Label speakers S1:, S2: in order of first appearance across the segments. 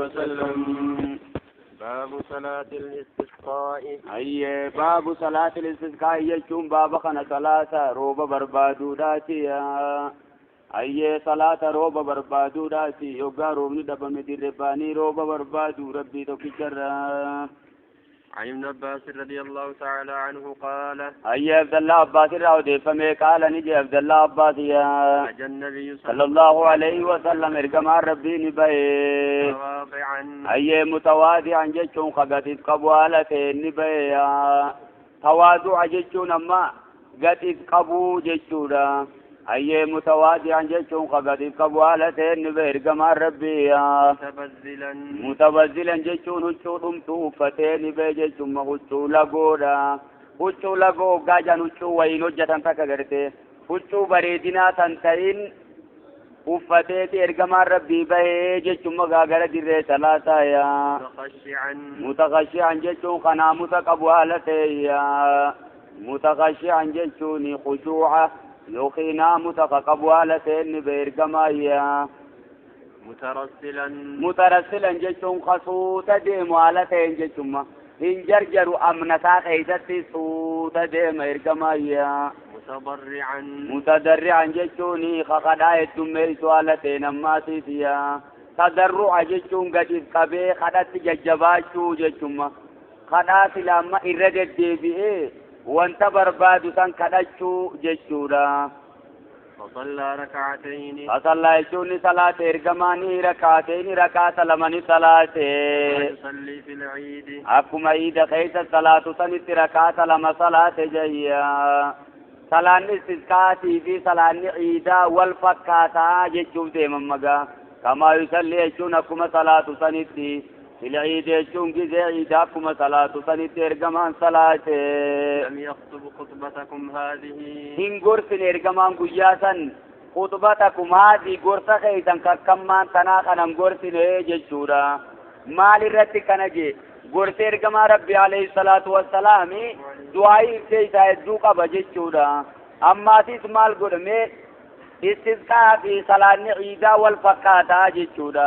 S1: وسلم.
S2: باب صلاة الاستسقاء.
S1: أي باب صلاة الاستسقاء يجون باب خنا صلاة روب بربادو داتي. أي صلاة روب بربادو داتي يوغا روبني دبمي درباني روب بربادو ربي توكيجر.
S2: عن ابن عباس رضي الله تعالى عنه قال
S1: أي عبد الله عباس راودي فمي قال نجي عبد الله عباس يا
S2: النبي
S1: صلى الله عليه وسلم ارجم ربي نبي أي متواضعا جتون قد قبوالة نبي تواضع جتون أما قد قبو جتون أي متواضعا جتون قد قبوالة نبي ارجم ربي
S2: متبذلا
S1: متبذلا جتون هجوم توفتين نبي جتون هجو لغودا هجو لغو غاجان هجو وين هجتان تكغرتي هجو بريدنا تنتين uffateeti ergamaan rabbii bahee jechuun magaa gara dirree salaataa yaa mutakhashi'an jechuun kanaamusa qabu haala ta'e yaa mutakhashi'an jechuun khushuu'a yookiin naamusa qabu haala ta'e ni bahe ergamaa yaa mutarassilan jechuun kasuuta deemu haala ta'een jechuun hin jarjaru amnasaa keessatti suuta deema ergamaa yaa متضرعا جتوني خقدا يتمي سوالتين أماسيسيا تضرع جتون قد قبي خدت ججباشو جتوما خدا سلاما إردت ديبئي وانت برباد سن خدتشو جتورا
S2: فصلى ركعتين
S1: فصلى يجوني صلاة إرقماني ركعتين ركعة لمن صلاة
S2: يصلي في العيد
S1: أكما عيد خيس الصلاة سنت ركعة لما صلاة جيا salaanni istisqaatii fi salaanni ciidaa wal fakkaataa jechuuf deeman magaa kamaa yusalli jechuun akkuma salaatu sanitti fil ciidi jechuun gizee ciidaa akkuma salaatu sanitti ergamaan salaate.
S2: Lam yakhutub khutbatakum haadhihi
S1: hin gorsine ergamaan guyyaa san khutbatakum haadhi gorsa keeysan kakkammaan tanaa kanan gorsine jechuudha. Maal irratti kana jee gorsa ergamaa rabbi alayhi salaatu wassalaami du'aa'ii ibsee isaa hedduu qaba jechuudha. Ammaatis maal godhame istisqaa fi salaanni ciidaa wal fakkaataa jechuudha.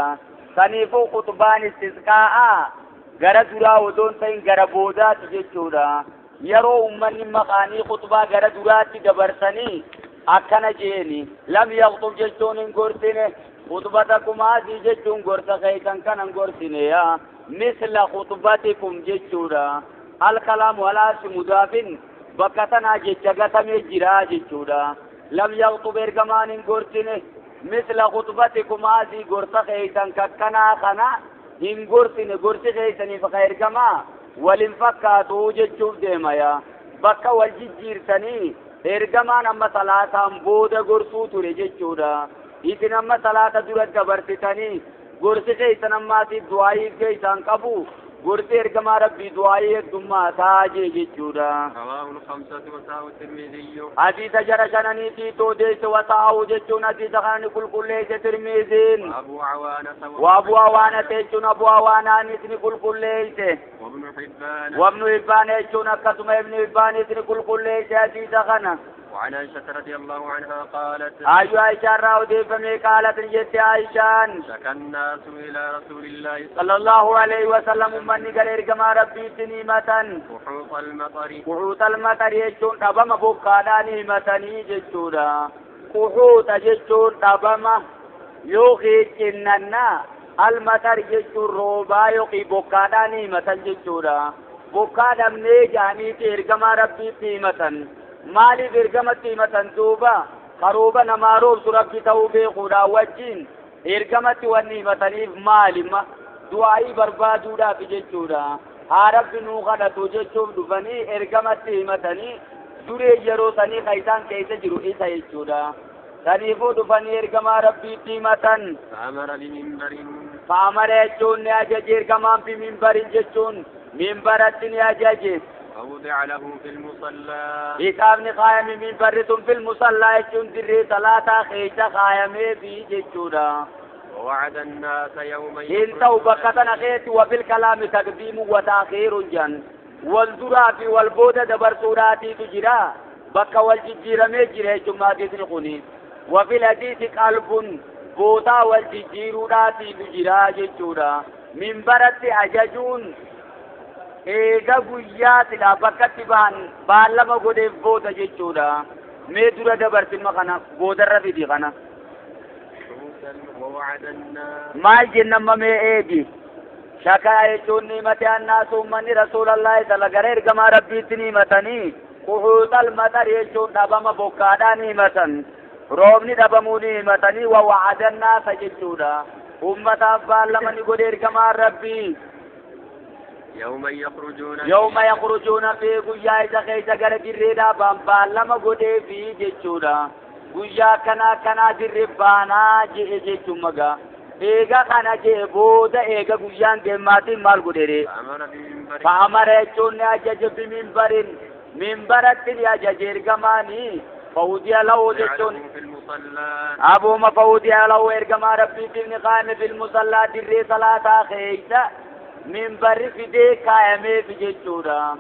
S1: Saniifuu khutbaan istisqaa'a gara duraa odoo hin ta'in gara boodaati jechuudha. Yeroo ummanni maqaanii khutbaa gara duraatti dabarsanii akkana jeeni lam yakhutub jechuun hin gorsine khutbatakum haadhii jechuun gorsa keeysan kanan gorsine yaa مثل خطبتكم جتشورا الكلام ولا مضاف بكتنا جتشغتم جرا جتشورا لم يخطب ارجمان غرسنه مثل خطبتكم هذه غرس خيسن ككنا خنا ان غرسنه غرس خيسن فخير كما ولنفكاتو جتشوف ديمايا بك والجيرتني ارجمان اما صلاه بود غرسو تري جتشورا اذن اما صلاه درت دبرتني gorsi keeysan ammaatiif du'aayii keeysan qabu gorsi ergamaa rabbii du'aayii heddummaa taajee jechuudha. Hadiisa jara shananiitii toodeesse wasaa'u jechuun hadiisa kana ni qulqulleesse Tirmiziin. Wa Abu Awaanata jechuun Abu Awaanaanis ni qulqulleesse. Wabnu Hibbaan jechuun akkasuma Ibnu Hibbaanis ni qulqulleesse hadiisa kana.
S2: وعن عائشة رضي الله عنها قالت
S1: أيها عائشة راودي فمي قالت جت عائشة
S2: شكى الناس إلى رسول الله
S1: صلى الله عليه وسلم من قال كما ربي نعمة
S2: قحوط المطر
S1: قحوط المطر يجون دبما بوكادا نعمة جتورا قحوط جتون دبما يوخي جننا المطر جتون روبا يوخي بوكادا نعمة جتورا بوكادا مني جاني تيركما ربي نعمة maaliif ergamatti himatan duuba karooba namaa roobsu rabbi ta'uu beekuudhaan wajjin ergamatti wanni himataniif maalima du'aa'ii barbaaduudhaaf jechuudha. Haa rabbi nuu kadhatu jechuuf dhufanii ergamatti himatanii duree yeroo sanii ka isaan keessa jiru isa jechuudha. Saniifuu dhufanii ergamaa rabbiitti himatan. Faamara jechuun ni ajaje ergamaan fi minbarin jechuun minbaratti ni ajaje.
S2: ووضع له في المصلى
S1: إسابني قائم من برتم في المصلى يجون دري صلاة خيشة قائم في ججودا
S2: ووعد الناس يوما
S1: إن بكتنا خيت وفي الكلام تقديم وتأخير جن والدرا في والبودة دبر سوراتي تجرا بك والججير مجرى جمعة تنقني وفي الحديث قلب بوتا والججير راتي تجرا ججودا Minbaratti ajajuun eega guyyaa silaa bakkatti bahan baallama godheef booda jechuudha. Mee dura dabartimma kana boodarra fidi kana. Maal jennamma mee eegi. Shakaa jechuun ni himate annaasu ummanni rasuulallahi sala gara ergamaa rabbiitti ni himatanii quxuuxal maxar jechuun dhabama bokkaadhaa ni himatan. Roobni dhabamuu ni himatanii wawa'ada annaasa jechuudha. Ummataaf baallama ni godhe ergamaan rabbii. Yawma yakhrujuuna fi guyyaa isa keessa gara dirreedhaa ba'an baallama godheefi jechuudha. Guyyaa akkanaa akkanaa dirree baanaa je'e jechuun magaa. Eega kana je'e booda eega guyyaan geemmaatiin maal godheere? Fa'amara jechuun ni ajaje biminbarin. Minbaratti ni ajaje ergamaanii. Fawudiya lahu jechuun abuuma fawudiya lahu ergamaa rabbiitiif ni kaa'ame fil musallaa dirree salaataa keessa minbarri fidee kaayameefi jechuudha.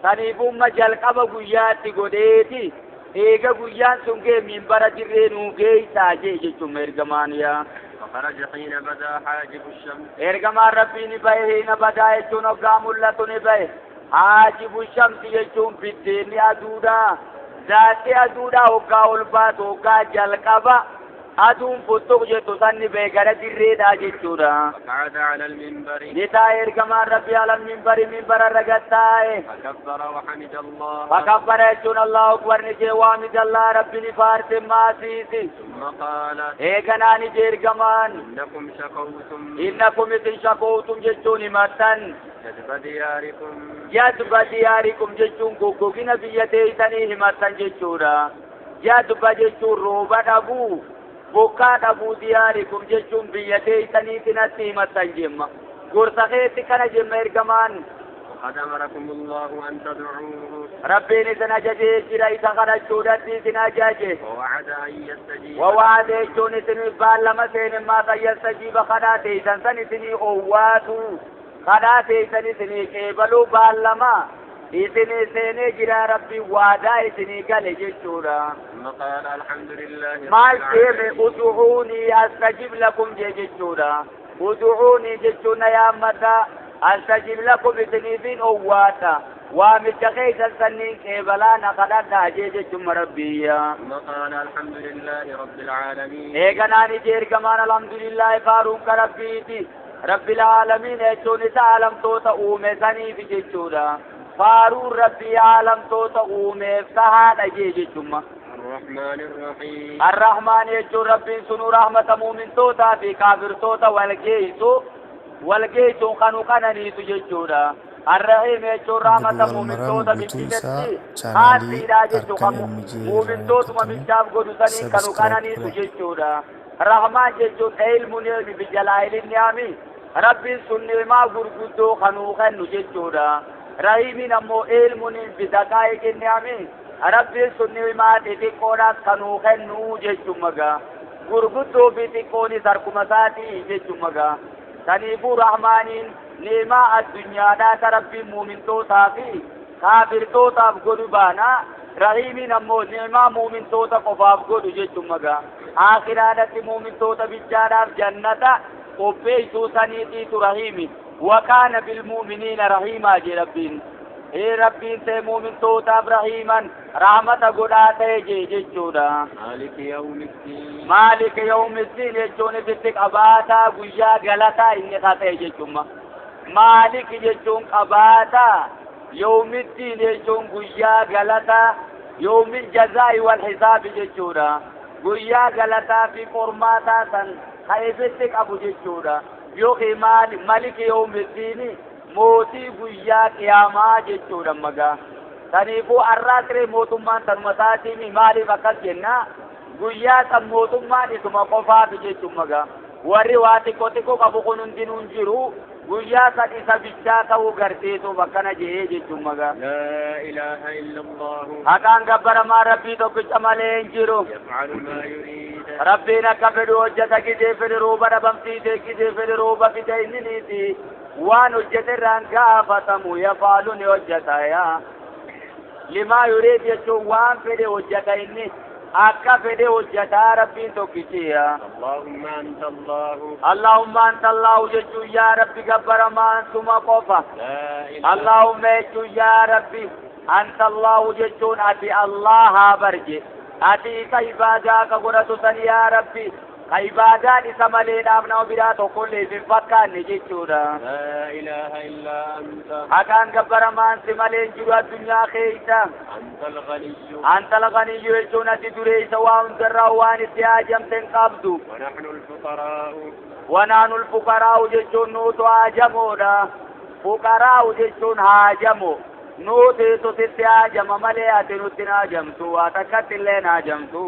S1: Saniifumma jalqaba guyyaatti godheeti eega guyyaan sun ga'e minbara dirree nuu geessaa jee jechuun ergamaan yaa.
S2: فخرج حين بدا حاجب الشمس.
S1: Ergamaan rabbii ni bahe hiina badaa jechuun hoggaa mul'atu ni bahe. Haajibu shamsi jechuun biddeenni aduudha. Zaatti aduudha hoggaa ol baatu hoggaa jalqaba aduun futtuq jettu sanni bahe gara dirreedhaa jechuudha.
S2: فقعد على المنبر.
S1: Ni taa'e ergamaan rabbii ala minbari minbara irra gad taa'e.
S2: فكبر وحمد الله.
S1: فكبر jechuun Allahu akbar ni jee waamida Allah rabbi ni faarse maasiisi.
S2: ثم قال
S1: Eeganaa ni jee ergamaan.
S2: إنكم شكوتم.
S1: إنكم isin shakowtum jechuun himattan.
S2: جدب دياركم.
S1: Jadba diyaarikum jechuun goggogina biyya teessanii himattan jechuudha. Jadba jechuun rooba dhabuu bokkaa dhabuu diyaarikum jechuun biyya teessaniitti natti himattan jemma. Gorsa keetti kana jemma ergamaan.
S2: وقد أمركم الله أن تدعوه.
S1: Rabbiin isin ajajee jira isa kadhachuudhatti isin ajaje.
S2: ووعد أن يستجيب.
S1: Wawaade jechuun isiniif baallama seenimmaa kan yastajiiba kadhaa teessan san isinii owwaatu. Kadhaa teessan isinii qeebaluu baallama isinii seenee jira rabbiin waadaa isinii gale jechuudha.
S2: ثم قال الحمد لله
S1: Maal
S2: رب
S1: jeeme
S2: العالمين.
S1: udu'uunii astajib lakum jee jechuudha. Udu'uunii jechuun na yaammadha. Astajib lakum isiniifin owwaadha. Waamicha keessan sanniin qeebalaa na kadhadhaa jee jechuun rabbiyya.
S2: ثم قال الحمد لله رب العالمين.
S1: Eeganaan ije ergamaan alhamdulillahi faaruun ka rabbiiti. Rabbil aalamiin jechuun isa aalamtoota uume saniif jechuudha. Faaruun rabbii aalamtoota uumeef tahaadha jee jechuudha.
S2: الرحمن الرحيم.
S1: Arrahmaan jechuun rabbiin sunuu rahmata muumintootaa fi kaafirtoota wal geessu wal geessuun kanu qananiisu jechuudha. Arrahiim jechuun rahmata
S3: Bulwal Maraam
S1: muumintoota
S3: guutuu isaa
S1: bichisetti
S3: chaanaalii
S1: haasiidhaa jechuu
S3: Harkan
S1: kan
S3: MJ irraa
S1: muumintootuma
S3: argatanii
S1: bichaaf godhu saniin kanu
S3: sabiskiraayib
S1: qananiisu
S3: godhaa.
S1: jechuudha. Rahmaan jechuun ilmu ni'ami bijalaa'ilin ni'ami rabbiin sun ni'imaa gurguddoo kanuu kennu jechuudha. Rahiimiin ammoo ilmu ni'ami bidaqaa'iqin ni'ami rabbiin sun ni'imaa xixiqqoodhaas kanuu kennu jechuun magaa. Gurguddoo fi xiqqoonis harkuma isaatii jechuun magaa. Saniifuu Rahmaaniin ni'imaa addunyaadhaa ta rabbiin muumintootaa fi kaafirtootaaf godhu baana. Rahiimiin ammoo ni'imaa muumintoota qofaaf godhu jechuun magaa. Aakhiraadhatti muumintoota bichaadhaaf jannata qopheessuu saniitiitu rahiimi. Wakaana bilmuuminiina rahiimaa jee rabbiin. Ee rabbiin ta'e muumintootaaf rahiiman rahmata godhaa ta'e jee jechuudha.
S2: مالك يوم الدين.
S1: Maalika yawmiddiin jechuun ifitti qabaataa guyyaa galataa inni ta'e jechuudha. Maaliki jechuun qabaataa yawmiddiin jechuun guyyaa galataa yawmil jazaa'i wal hisaabi jechuudha. Guyyaa galataa fi qormaataa san kan ifitti qabu jechuudha. Yookiin maliki yawmiddiini mootii guyyaa qiyaamaa jechuudha magaa. Saniifuu har'aa tiree mootummaan tanuma isaatiin maaliif akkas jennaa? Guyyaa san mootummaan isuma qofaaf jechuun magaa. Warri waa xiqqoo xiqqoo qabu kun hundinuu hin jiru. Guyyaa san isa bichaa ta'uu garsiisuuf akkana jedhee jechuun magaa.
S2: لا إله إلا الله.
S1: Haqaan gabbaramaa rabbii tokkicha malee hin jiru.
S2: يفعل ما يريد.
S1: Rabbiin akka fedhu hojjeta gidee fedhe rooba dhabamsiisee gidee fedhe rooba fide inni niiti. Waan hojjete irraan gaafatamu yafaalu ni hojjeta yaa. Limaa yuriid jechuun waan fedhe hojjeta inni. Akka fedhe hojjataa Rabbiin tokkichiya.
S2: اللهم أنت الله.
S1: اللهم أنت الله jechuun yaa Rabbi gabbaramaan suma qofa.
S2: لا إله.
S1: اللهم jechuun yaa Rabbi أنت الله jechuun ati Allaha barje. Ati isa ibaadaa ka godhatu san yaa Rabbi. Ka ibaadaan isa maleedhaaf nama biraa tokkollee hin fakkaanne jechuudha.
S2: لا إله إلا أنت.
S1: Haqaan gabbaramaan si malee hin jiru addunyaa keessa.
S2: أنت الغني.
S1: أنت الغني jechuun ati dureessa waa hundarraa waan itti haajamte hin qabdu.
S2: ونحن الفقراء.
S1: ونحن الفقراء jechuun nuutu haajamoodha. Fuqaraa'u jechuun haajamo. Nuutiitu sitti haajama malee ati nutti hin haajamtu. Waa takkatti illee hin haajamtu.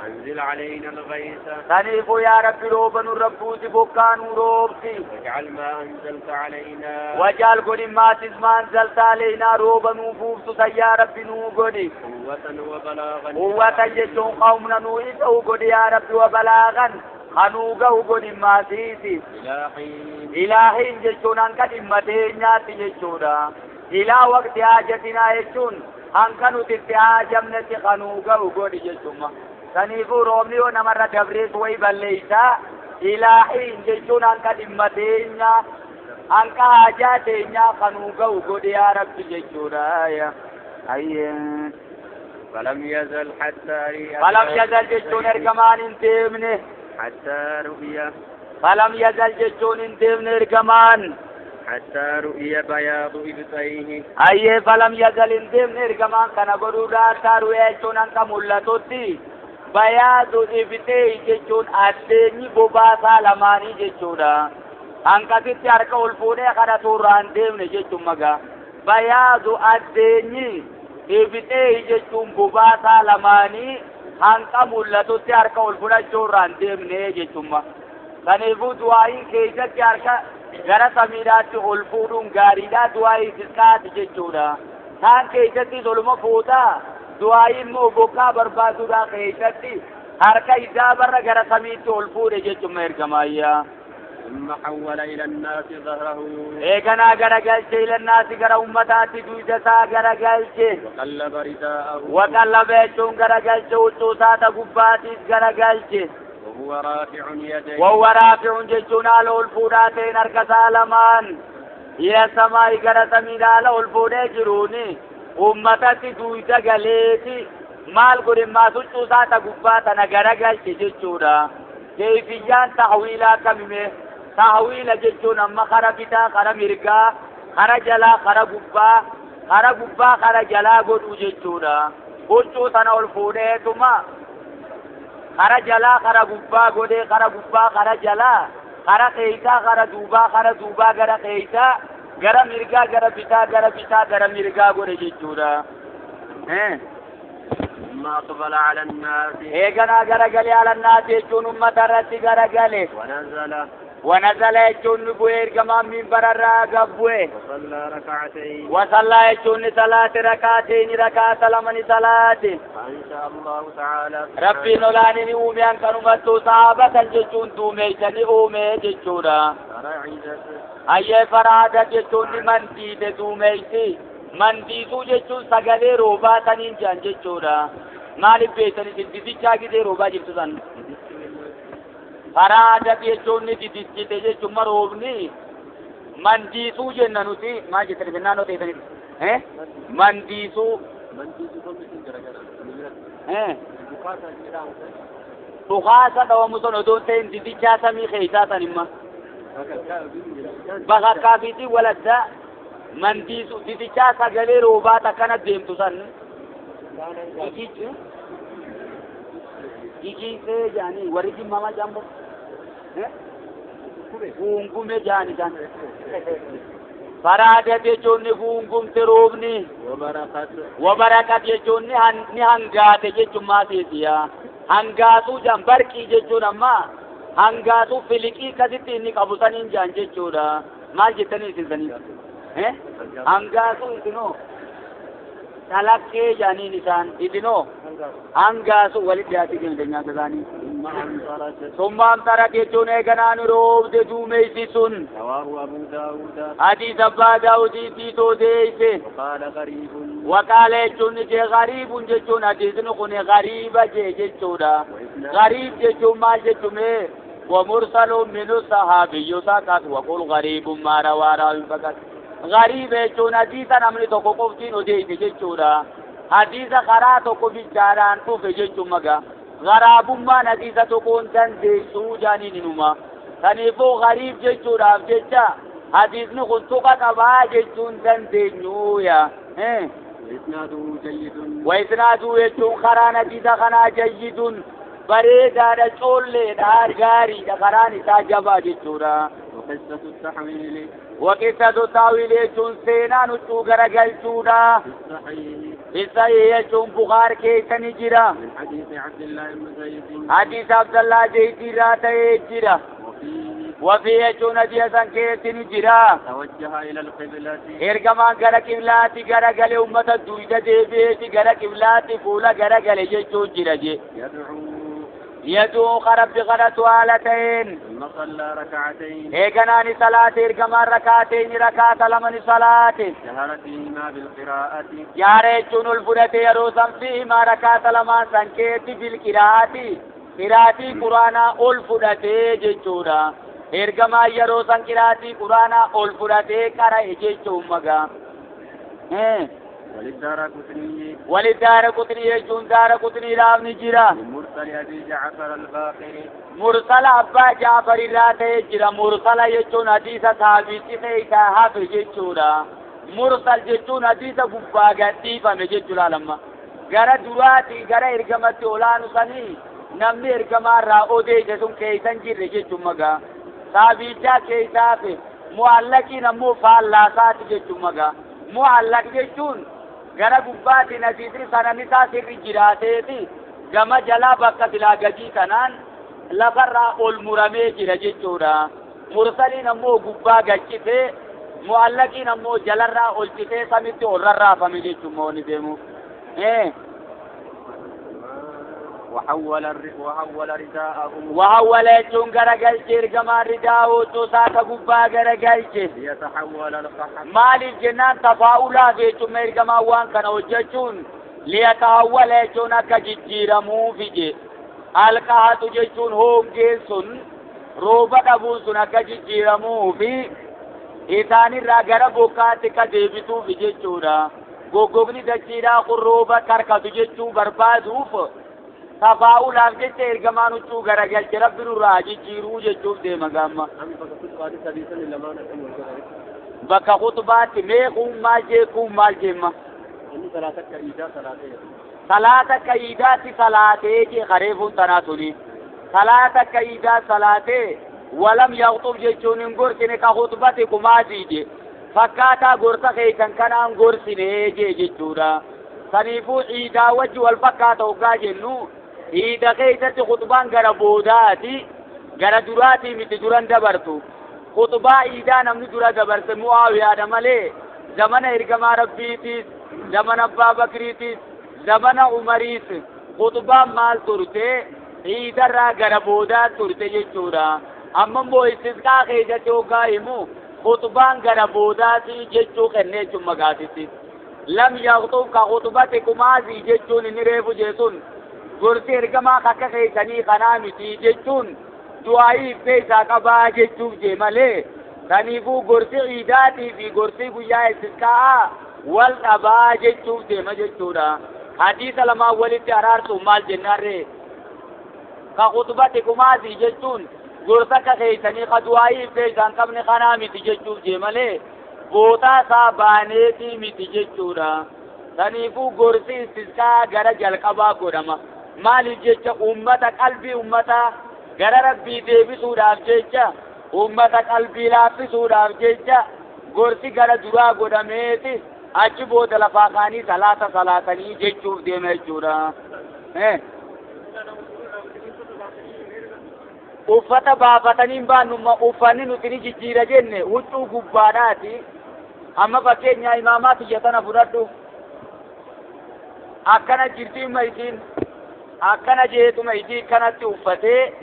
S2: أنزل علينا الغيث.
S1: Saniifuu yaa Rabbi rooba nurra buusi bokkaa nu roobsi.
S2: واجعل ما أنزلت علينا.
S1: واجعل godhi maatis ما أنزلت علينا rooba nuu buuftu san yaa Rabbi nuu godhi.
S2: قوة وبلاغا.
S1: قوة jechuun qawmna nuu isa'u godhi yaa Rabbi وبلاغا kanuu gahu godhi maasiisi.
S2: إلى حين.
S1: إلى حين jechuun hanga dhimma teenyaatti jechuudha. إلى وقت حاجتنا jechuun hanga nuti itti haajamnetti kanuu gahu godhi jechuudha. Saniifuu roobni yoo namarra dabrees wayi balleeysaa. إلى حين jechuun hanga dhimma teenyaa hanga haajaa teenyaa kanuu gahu godhi yaa Rabbi jechuudha. Ayyee.
S2: فلم يزل حتى رئي.
S1: فلم يزل jechuun ergamaan hin deemne.
S2: حتى رؤي.
S1: فلم يزل jechuun hin deemne ergamaan.
S2: حتى رؤي بياض إبطيه.
S1: Ayyee فلم يزل hin deemne ergamaan kana godhuudhaan حتى رؤي jechuun hanga mul'atutti بياض إبطيه jechuun addeenyi bobaasaa lamaanii jechuudha. Hanqasitti harka ol fuudhee kadhatuurraa hin deemne jechuun magaa. بياض addeenyi إبطيه jechuun bobaasaa lamaanii hanga mul'atutti harka ol fudhachuurraa hin deemne jechuun. Kanaafuu du'aa'iin keessatti harka gara samiidhaatti ol fuudhuun gaariidha du'aa'ii istisqaati jechuudha. Taan keessattis oluma fuutaa du'aa'ii immoo bokkaa barbaaduudhaa keessatti harka isaa barra gara samiitti ol fuudhe jechuun ergamaayyaa.
S2: ثم حول إلى الناس ظهره.
S1: Eeganaa garagalche إلى الناس gara ummataatti duyda isaa garagalche.
S2: وقلب رداءه.
S1: وقلب jechuun garagalche huccuu isaa gubbaatiis garagalche.
S2: وهو رافع يديه.
S1: وهو رافع jechuun haala ol fuudhaa ta'een harka isaa lamaan إلى السماء gara samiidha haala ol fuudhee jiruuni ummatatti duyda galeeti maal godhe maas huccuu isaa gubbaa tana garagalche jechuudha. Keeyfiyyaan tahwiilaa kamime tahwiila jechuun amma kara bitaa kara mirgaa kara jalaa kara gubbaa kara gubbaa kara jalaa godhuu jechuudha. Huccuu tana ol fuudheetuma kara jalaa kara gubbaa godhee kara gubbaa kara jalaa kara keeysaa kara duubaa kara duubaa gara keeysaa gara mirgaa gara bitaa gara bitaa gara mirgaa godhe jechuudha.
S2: ثم أقبل على الناس.
S1: Eeganaa garagalee على الناس jechuun ummata irratti garagale.
S2: ونزل.
S1: ونزل jechuun ni bu'e ergamaan minbararraa gad bu'e.
S2: وصلى ركعتين.
S1: وصلى jechuun ni salaate ركعتين rakaata lama ni salaate.
S2: فأنشأ الله تعالى.
S1: Rabbiin olaanii ni uume hankanumattuu sahaabatan jechuun duumeessa ni uume jechuudha.
S2: فرعدت.
S1: Ayyee فرعدت jechuun ni mandiite duumeessi. Mandiisuu jechuun sagalee roobaa saniin jedhan jechuudha. Maaliif beektan isin didichaa gidee roobaa jirtu san? فرعدت jechuun ni didichite jechuun roobni mandiisuu jenna nuti maal jettan isin naannoo teessanitti? Mandiisuu. Dhukaasa dhawamu sun odoo hin ta'in didichaa samii keessaa san imma. Bakakkaa fiitii waladdaa mandiisuu didichaa sagalee roobaa takkana deemtu san. Ikiisee jaanii warri jimmaa maal jedhan Guungume jaani isaan. فرعدت jechuun ni guungumte roobni.
S2: وبرقت.
S1: وبرقت jechuun ni hangaate jechuun maasiisiya. Hangaatuu jedhan barqii jechuun amma hangaatuu filiqii akkasitti inni qabu saniin jedhan jechuudha. Maal jettanii isin saniin? Hangaatuu isinoo? Talaqqee jedhaniin isaan isinoo hangaasu walitti dhiyaatee deemte nyaata isaanii.
S2: ثم أمطرت.
S1: Summa amtarat jechuun eeganaan roobde duumeysi sun.
S2: رواه أبو داود.
S1: Hadiisa Abbaa Daawudiitii odeeyse.
S2: وقال غريب.
S1: Waqaala jechuun jee gariibun jechuun hadiisni kun gariiba jee jechuudha. Gariib jechuun maal jechume? ومرسل من الصحابي سقط وقل غريب ما روى راوي فقط. غريب jechuun hadiisa namni tokko qoftiin odeeyse jechuudha. Hadiisa karaa tokko bichaadhaan dhufe jechuun maga. Garaabummaan hadiisa tokkoon dandeessuu jaaniin inuma. Kanaafuu gariib jechuudhaaf jecha hadiisni kun tuqa qabaa jechuun dandeenyuuya.
S2: وإسناده جيد.
S1: وإسناده jechuun karaan hadiisa kanaa jayyidun bareedaadha, coolleedha, gaariidha, karaan isaa jabaa jechuudha.
S2: وقصة التحويل.
S1: وقصة التحويل jechuun seenaan huccuu garagalchuudha.
S2: في الصحيح.
S1: Isa jechuun Bukaar keessa ni jira.
S2: من حديث عبد الله بن زيد.
S1: Hadiisa Abdallaa Zeydii irraa ta'ee jira.
S2: وفيه.
S1: Wafii jechuun hadiisa san keessatti ni jira.
S2: توجه إلى القبلة.
S1: Ergamaan gara qiblaatti garagale, ummata duyda deebi'eeti gara qiblaatti fuula garagale jechuun jira je.
S2: يدعو.
S1: Yaduu rabbi kadhatu haala ta'een.
S2: ثم صلى ركعتين.
S1: Eeganaani salaate ergamaan rakaateeni rakaata lama ni salaate.
S2: جهر فيهما بالقراءة.
S1: Jaara jechuun ol fudhate yeroo san fiihimaa rakaata lamaan san keetti bilqiraati. Qiraatii quraanaa ol fudhatee jechuudha. Ergamaan yeroo san qiraatii quraanaa ol fudhatee qara'e jechuun magaa.
S2: وللدار قطني.
S1: Walidaara qutnii jechuun daara qutniidhaaf ni jira.
S2: من مرسل أبي جعفر الباقر.
S1: Mursala Abbaa Jaafar irraa ta'ee jira. Mursala jechuun hadiisa saabichi isaa hafe jechuudha. Mursal jechuun hadiisa gubbaa gadhiifame jechuudha lamma. Gara duraatii gara ergamatti olaanu sanii namni ergamaarraa odeesse sun keessa hin jirre jechuun magaa. Saabichaa keessa hafe. Mu'allaqiin ammoo faallaasaati jechuun magaa. Mu'allaq jechuun gara gubbaatiin hadiisni sanani isaa sirri jiraateeti gama jalaa bakka silaa gadii kanaan lafarraa ol muramee jira jechuudha. Mursaliin ammoo gubbaa gaccitee mu'allaqiin ammoo jalarraa ol citee samitti ol rarraafame jechuun mooni deemu.
S2: وحول رداءه.
S1: Wahawwala jechuun garagalche ergamaan ridaa huccuu isaa ka gubbaa garagalche.
S2: ليتحول القحط.
S1: Maaliif jennaan tafaa'ulaaf jechuun ergamaan waan kana hojjechuun liyataawwala jechuun akka jijjiiramuufi je. Alqahatu jechuun hongeen sun rooba dhabuun sun akka jijjiiramuufi isaanirraa gara bokkaatti akka deebituufi jechuudha. Goggogni dachiidhaa kun rooba karkatu jechuu barbaaduuf tafaa'ulaaf jecha ergamaan huccuu garagalche rabbi nurraa jijjiiruu jechuuf deema gaamma. Bakka khutbaatti mee kun maal jee kun maal jeemma? Salaata akka iidaatti salaatee jee kareefuun tanaa tuni. Salaata akka iidaa salaatee walam yaqxub jechuun hin gorsine ka khutbati kumaatii je. Fakkaataa gorsa keessan kanaan gorsine jee jechuudha. Saniifuu iidaa wajji wal fakkaata hoggaa jennu iida keessatti khutbaan gara boodaati gara duraatii miti duran dabartu. Khutbaa iidaa namni dura dabarse Mu'aawiyaadha malee zamana ergamaa Rabbiitiis, zamana Abbaa Bakriitiis, zamana Umariis khutbaan maal turte iidarraa gara boodaa turte jechuudha. Amma immoo istisqaa keessatti hoggaa himu khutbaan gara boodaati jechuu kennee jechuun magaatitti. Lam yaqxub ka khutbati kumaasii jechuun inni reefu jeesun gorsi ergamaa akka keessanii kanaa miti jechuun du'aayii iffee isaa qabaa jechuuf jee malee saniifuu gorsi iidaatii fi gorsi guyyaa istisqaa wal dhabaa jechuuf deema jechuudha. Hadiisa lamaan walitti araarsuun maal jennaarree? Ka khutbati kumaasii jechuun gorsa akka keessanii ka du'aayii iffee isaan qabne kanaa miti jechuuf jee malee bootaa isaa baaneetii miti jechuudha. Saniifuu gorsi istisqaa gara jalqabaa godhama. Maaliif jecha ummata qalbii ummataa gara rabbii deebisuudhaaf jecha ummata qalbii laaffisuudhaaf jecha gorsi gara duraa godhameeti achi booda lafaa kaanii salaata salaatanii jechuuf deema jechuudha. Uffata baafatanii hin baannumma uffanni nuti ni jijjiira jenne huccuu gubbaadhaati. Amma fakkeenyaa imaamaa kiyya tana fudhadhu. Akkana jirti mayitiin akkana jeetu mayitii kanatti uffatee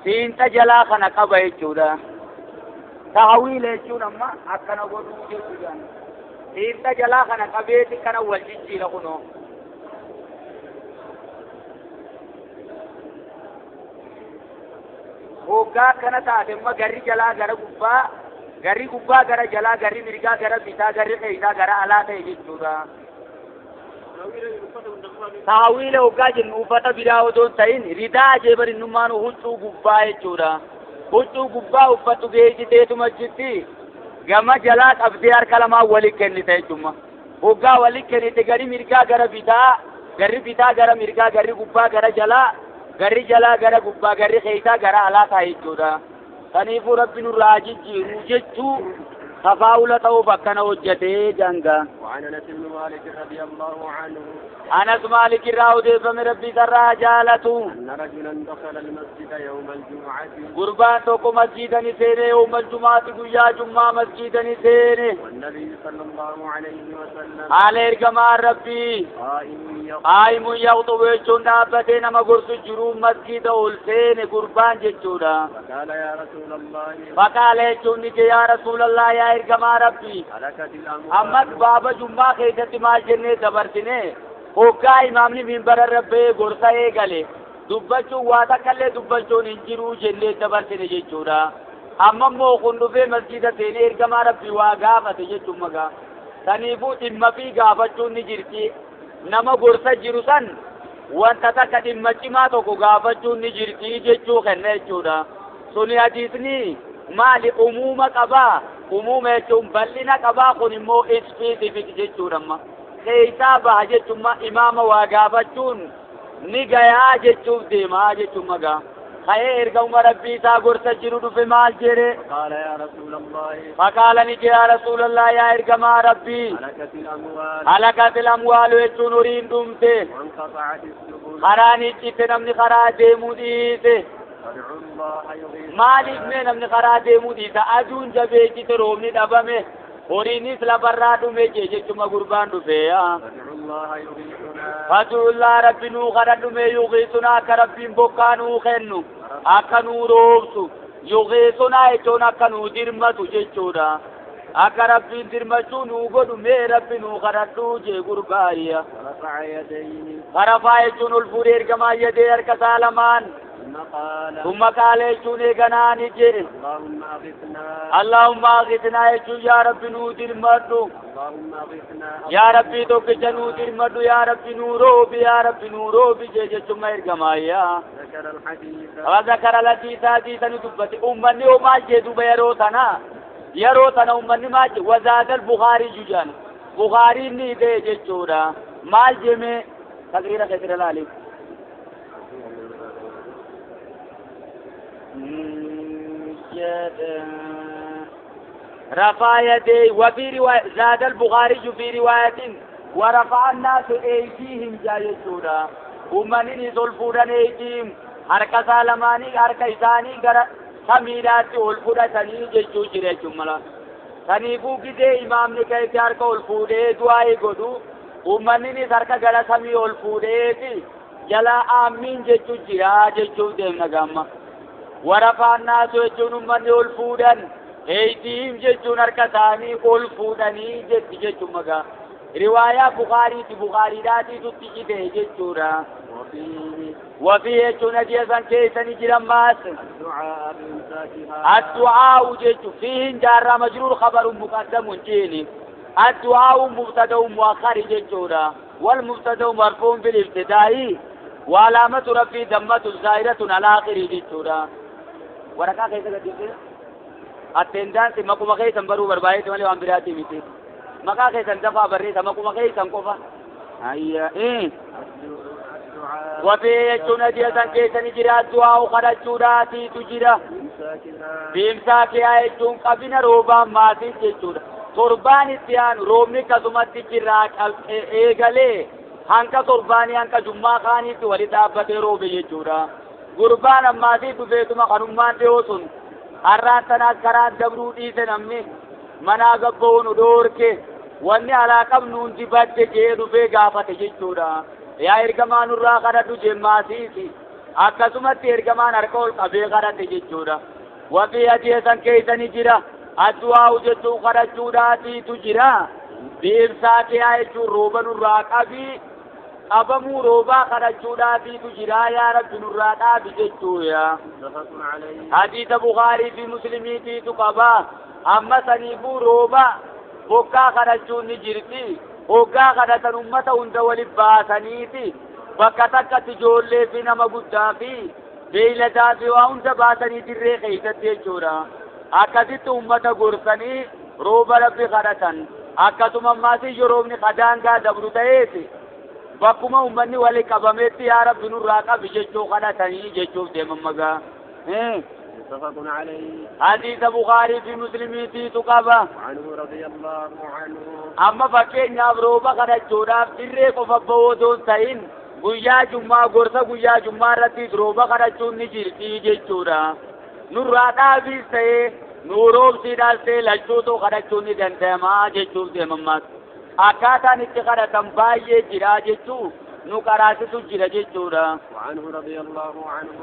S1: fiinxa jalaa kana qaba jechuudha. Tahawiila jechuun amma akkana godhuu jechuudha. Fiinxa jalaa kana qabeeti kana wal jijjiira kunoo. Hoggaa akkana taate amma garri jalaa gara gubbaa, garri gubbaa gara jalaa, garri mirgaa gara bitaa, garri keeysaa gara alaa ta'e jechuudha. Tahawiila hoggaa jennu uffata biraa otoo hin ta'in ridaa ajeebarinnummaan huccuu gubbaa jechuudha. Huccuu gubbaa uffatu geessiteetuma jirti gama jalaa qabdee harka lamaan walitti kennite jechuudha. Hoggaa walitti kennite garri mirgaa gara bitaa, garri bitaa gara mirgaa, garri gubbaa gara jalaa, garri jalaa gara gubbaa, garri keeysaa gara alaa ta'a jechuudha. Kanaafuu rabbi nurraa jijjiiru jechuu tafaawula ta'uuf akkana hojjetee janga.
S2: وعن أنس بن مالك رضي الله عنه
S1: أنس مالك الراودي فمن ربي سرى جالته
S2: أن رجلا دخل المسجد يوم الجمعة
S1: قربان توكو مسجدا سيني يوم الجمعة قيا جمعة مسجدا سيني
S2: والنبي صلى الله عليه وسلم
S1: على إرقمان ربي قائم يخطب يجون أبتين ما قرص جروم مسجد أولسين قربان جتشونا
S2: فقال يا رسول الله
S1: فقال يجون يا رسول الله يا إرقمان ربي
S2: هلكت الأموال
S1: أمت بابا جمعة خيزة مال جنة دبرتني hoggaa imaamni minbara rabbee gorsa eegale dubbachuun waa takkallee dubbachuun hin jiruu jennee dabarsine jechuudha. Amma immoo kun dhufee masjiida seenee ergamaa rabbii waa gaafate jechuun magaa. Saniifuu dhimma fi gaafachuun ni jirti. Nama gorsa jiru san wanta takka dhimma cimaa tokko gaafachuun ni jirti jechuu kenna jechuudha. Suni hadiisni maali umuuma qabaa? Umuuma jechuun bal'ina qabaa kun immoo ispeesifik jechuudha amma. Keeysaa baha jechuun imaama waa gaafachuun ni gayaa jechuuf deemaa jechuun magaa. Ka'ee ergama rabbii isaa gorsa jiru dhufe maal jedhe?
S2: Faqaala yaa Rasuulallah.
S1: Faqaala ni jedhe yaa Rasuulallah yaa ergamaa rabbii.
S2: Halakatil amwaal.
S1: Halakatil amwaal jechuun horiin dhumte.
S2: Wanqaxa'ati subul.
S1: Karaan iccite namni karaa deemuu dhiise. Maaliif mee namni karaa deemuu dhiisa? Aduun jabeessite roobni dhabame. Horiinis lafarraa dhume jee jechuma gurbaan dhufe. Fad'ullaa rabbi nuu kadhadhu mee yuqiisunaa akka rabbiin bokkaa nuu kennu akka nuu roobsu yuqiisunaa jechuun akka nuu dirmatu jechuudha. Akka rabbiin dirmachuu nuu godhu mee rabbi nuu kadhadhu jee gurbaayya. Farafaa jechuun ol fuudhee ergamaa yadee harka isaa lamaan. ثم قال يجون غناني جي
S2: اللهم اغثنا
S1: اللهم اغثنا يجون يا ربي نودر مدو
S2: اللهم اغثنا
S1: يا ربي توك جنودر مدو يا ربي نورو بي يا ربي نورو بي جي جي ثم ارغمايا
S2: ذكر الحديث
S1: وذكر الحديث حديثا دبت امني وما جي دوب يرو تنا يرو تنا امني ما جي وزاد البخاري جوجان بخاري ني دي جي چورا مال جي میں تقریر كثير لالي رفع يديه وفي رواية زاد البخاري في رواية ورفع الناس أيديهم جايزونا ومن يزول أيديهم حركة سالماني حركة إساني سميرات أولفورا سني جيشو جريشو سنيفو كده إمام نكاي حركة أولفورة دعاء قدو ومن يزول غلا سمي أولفورة جلا آمين جيشو جرا جيشو ديمنا غاما ورفع الناس يجون من يلفودن أيديهم جتون أركساني ألفودني جت جتون مغا رواية بخاري بخاري داتي تتجي ده جتورا وفي يجون جيسان كيسان جرماس
S2: الدعاء بإمساكها
S1: الدعاء جت فيه جار مجرور خبر مقدم جيني الدعاء مبتدأ مؤخر جتورا والمبتدأ مرفوع بالابتداء وعلامة رفعه ضمة ظاهرة على آخره جتورا waraqaa keessa gadi attendance maquma keessan baruu barbaadeeti malee waan biraatii miti maqaa keessan dafaa barreessa maquma keessan qofa ayya wafii jechuun adiyasan keessani jira du'aa kadhachuudhaatiitu jira biimsaakihaa jechuun qabina roobaan maatii jechuudha torbaan itti aanu roobni akkasumatti jirraa eegalee hanqa torbaanii hanqa jummaa kaaniitti wali dhaabbatee roobe jechuudha. Gurbaan ammaatii dhufeetuma kanummaan dhiyoo sun har'aan tanaas karaan dabruu dhiise namni manaa gabba'uun dhoorke Wanni alaa qabnu hundi badde jee dhufee gaafate jechuudha. Yaa ergamaa nurraa kadhadhu jemmaasiisi. Akkasumatti ergamaan harka ol qabee kadhate jechuudha. Waqii hadiisan keeysani jira. Addu'aa'u jechuun kadhachuudhaatiitu jira. Biibsaa kiyaa jechuun rooba nurraa qabii qabamuu roobaa kadhachuudhaatiitu jira yaa Rabbi nurraa dhaabi jechuudha.
S2: متفق عليه.
S1: Hadiisa Bukaarii fi Muslimiitiitu qaba. Amma saniifuu rooba bokkaa kadhachuun ni jirti. Hoggaa kadhatan ummata hunda walif baasaniiti. Bakka takkatti ijoollee fi nama guddaa fi beeyladaa fi waa hunda baasanii dirree keeysatti jechuudha. Akkasitti ummata gorsanii rooba Rabbi kadhatan. Akkasuma ammaas yoo roobni kadaangaa dabru ta'eeti bakkuma ummanni wali qabametti yaa Rabbi nurraa qabi jechuu kadhatanii jechuuf deeman magaa.
S2: متفق عليه.
S1: Hadiisa Bukaarii fi Muslimiitiitu qaba.
S2: وعنه رضي الله عنه
S1: Amma fakkeenyaaf rooba kadhachuudhaaf dirree qofa ba'oo osoo hin ta'in guyyaa jummaa gorsa guyyaa jummaa irratti rooba kadhachuun ni jirti jechuudha. Nurraa dhaabiis ta'ee nuu roobsiidhaas ta'ee lachuutu kadhachuun ni danda'amaa jechuuf deemammaas. Akkaataan itti kadhatan baay'ee jira jechuu nu qaraasisu jira jechuudha.
S2: وعنه رضي الله عنه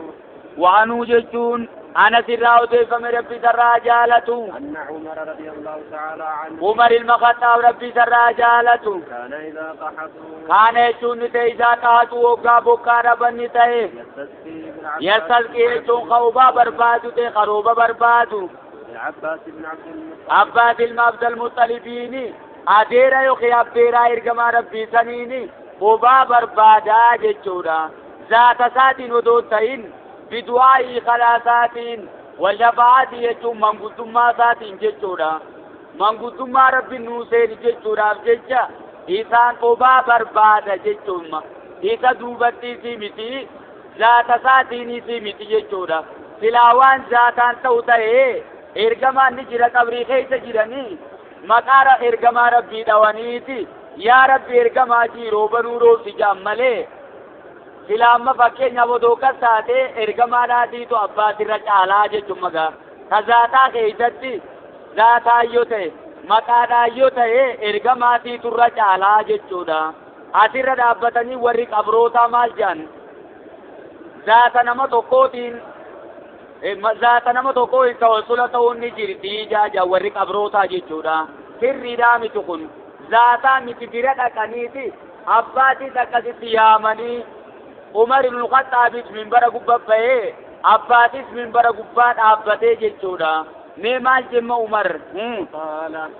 S1: Waanuu jechuun Anas irraa odeeffame Rabbi isarraa jaalatu.
S2: أن عمر رضي الله تعالى عنه
S1: Umar ilma Khaxaab Rabbi isarraa jaalatu.
S2: كان إذا قحطوا
S1: Kaana jechuun ni ta'e isaa qaatu waggaa bokkaa dhaban ni ta'e.
S2: يستسقي بالعباس
S1: Yastalqii jechuun ka obaa barbaadu ta'e karooba barbaadu.
S2: بالعباس بن عبد المطلب
S1: Abbaas ilma Abdal Muxalibiini adeera yookiin abbeeraa ergamaa Rabbii saniini obaa barbaadaa jechuudha. Zaata isaatiin odoo hin ta'in bidu'aa'ii kadhaa isaatiin washafa'aatii jechuun manguddummaa isaatiin jechuudha. Manguddummaa Rabbi nuu seeni jechuudhaaf jecha isaan obaa barbaada jechuun isa duubattiisii miti zaata isaatiinisii miti jechuudha. Silaa waan zaataan ta'u ta'ee ergamaan ni jira qabrii keessa jiranii maqaa ergamaa Rabbii dhawaniiti yaa Rabbi ergamaa jii rooba nuu roobsi jaan malee silaa amma fakkeenyaaf odoo kas taatee ergamaadhaatiitu abbaatirra caalaa jechuun magaa ka zaataa keeysatti zaataan yoo ta'e maqaadhaan yoo ta'e ergamaatiiturra caalaa jechuudha. Asirra dhaabbatanii warri qabrootaa maal jedhan zaata nama tokkootiin zaata nama tokkoo tawassula ta'uun ni jirti jaaja warri qabrootaa jechuudha. Sirriidhaa miti kun zaataa miti bira dhaqaniiti abbaatis akkasitti yaamanii Umar ibn Khattaabis minbara gubbaa ba'ee abbaatis minbara gubbaa dhaabbatee jechuudha. Mee maal jemma Umar?
S2: قال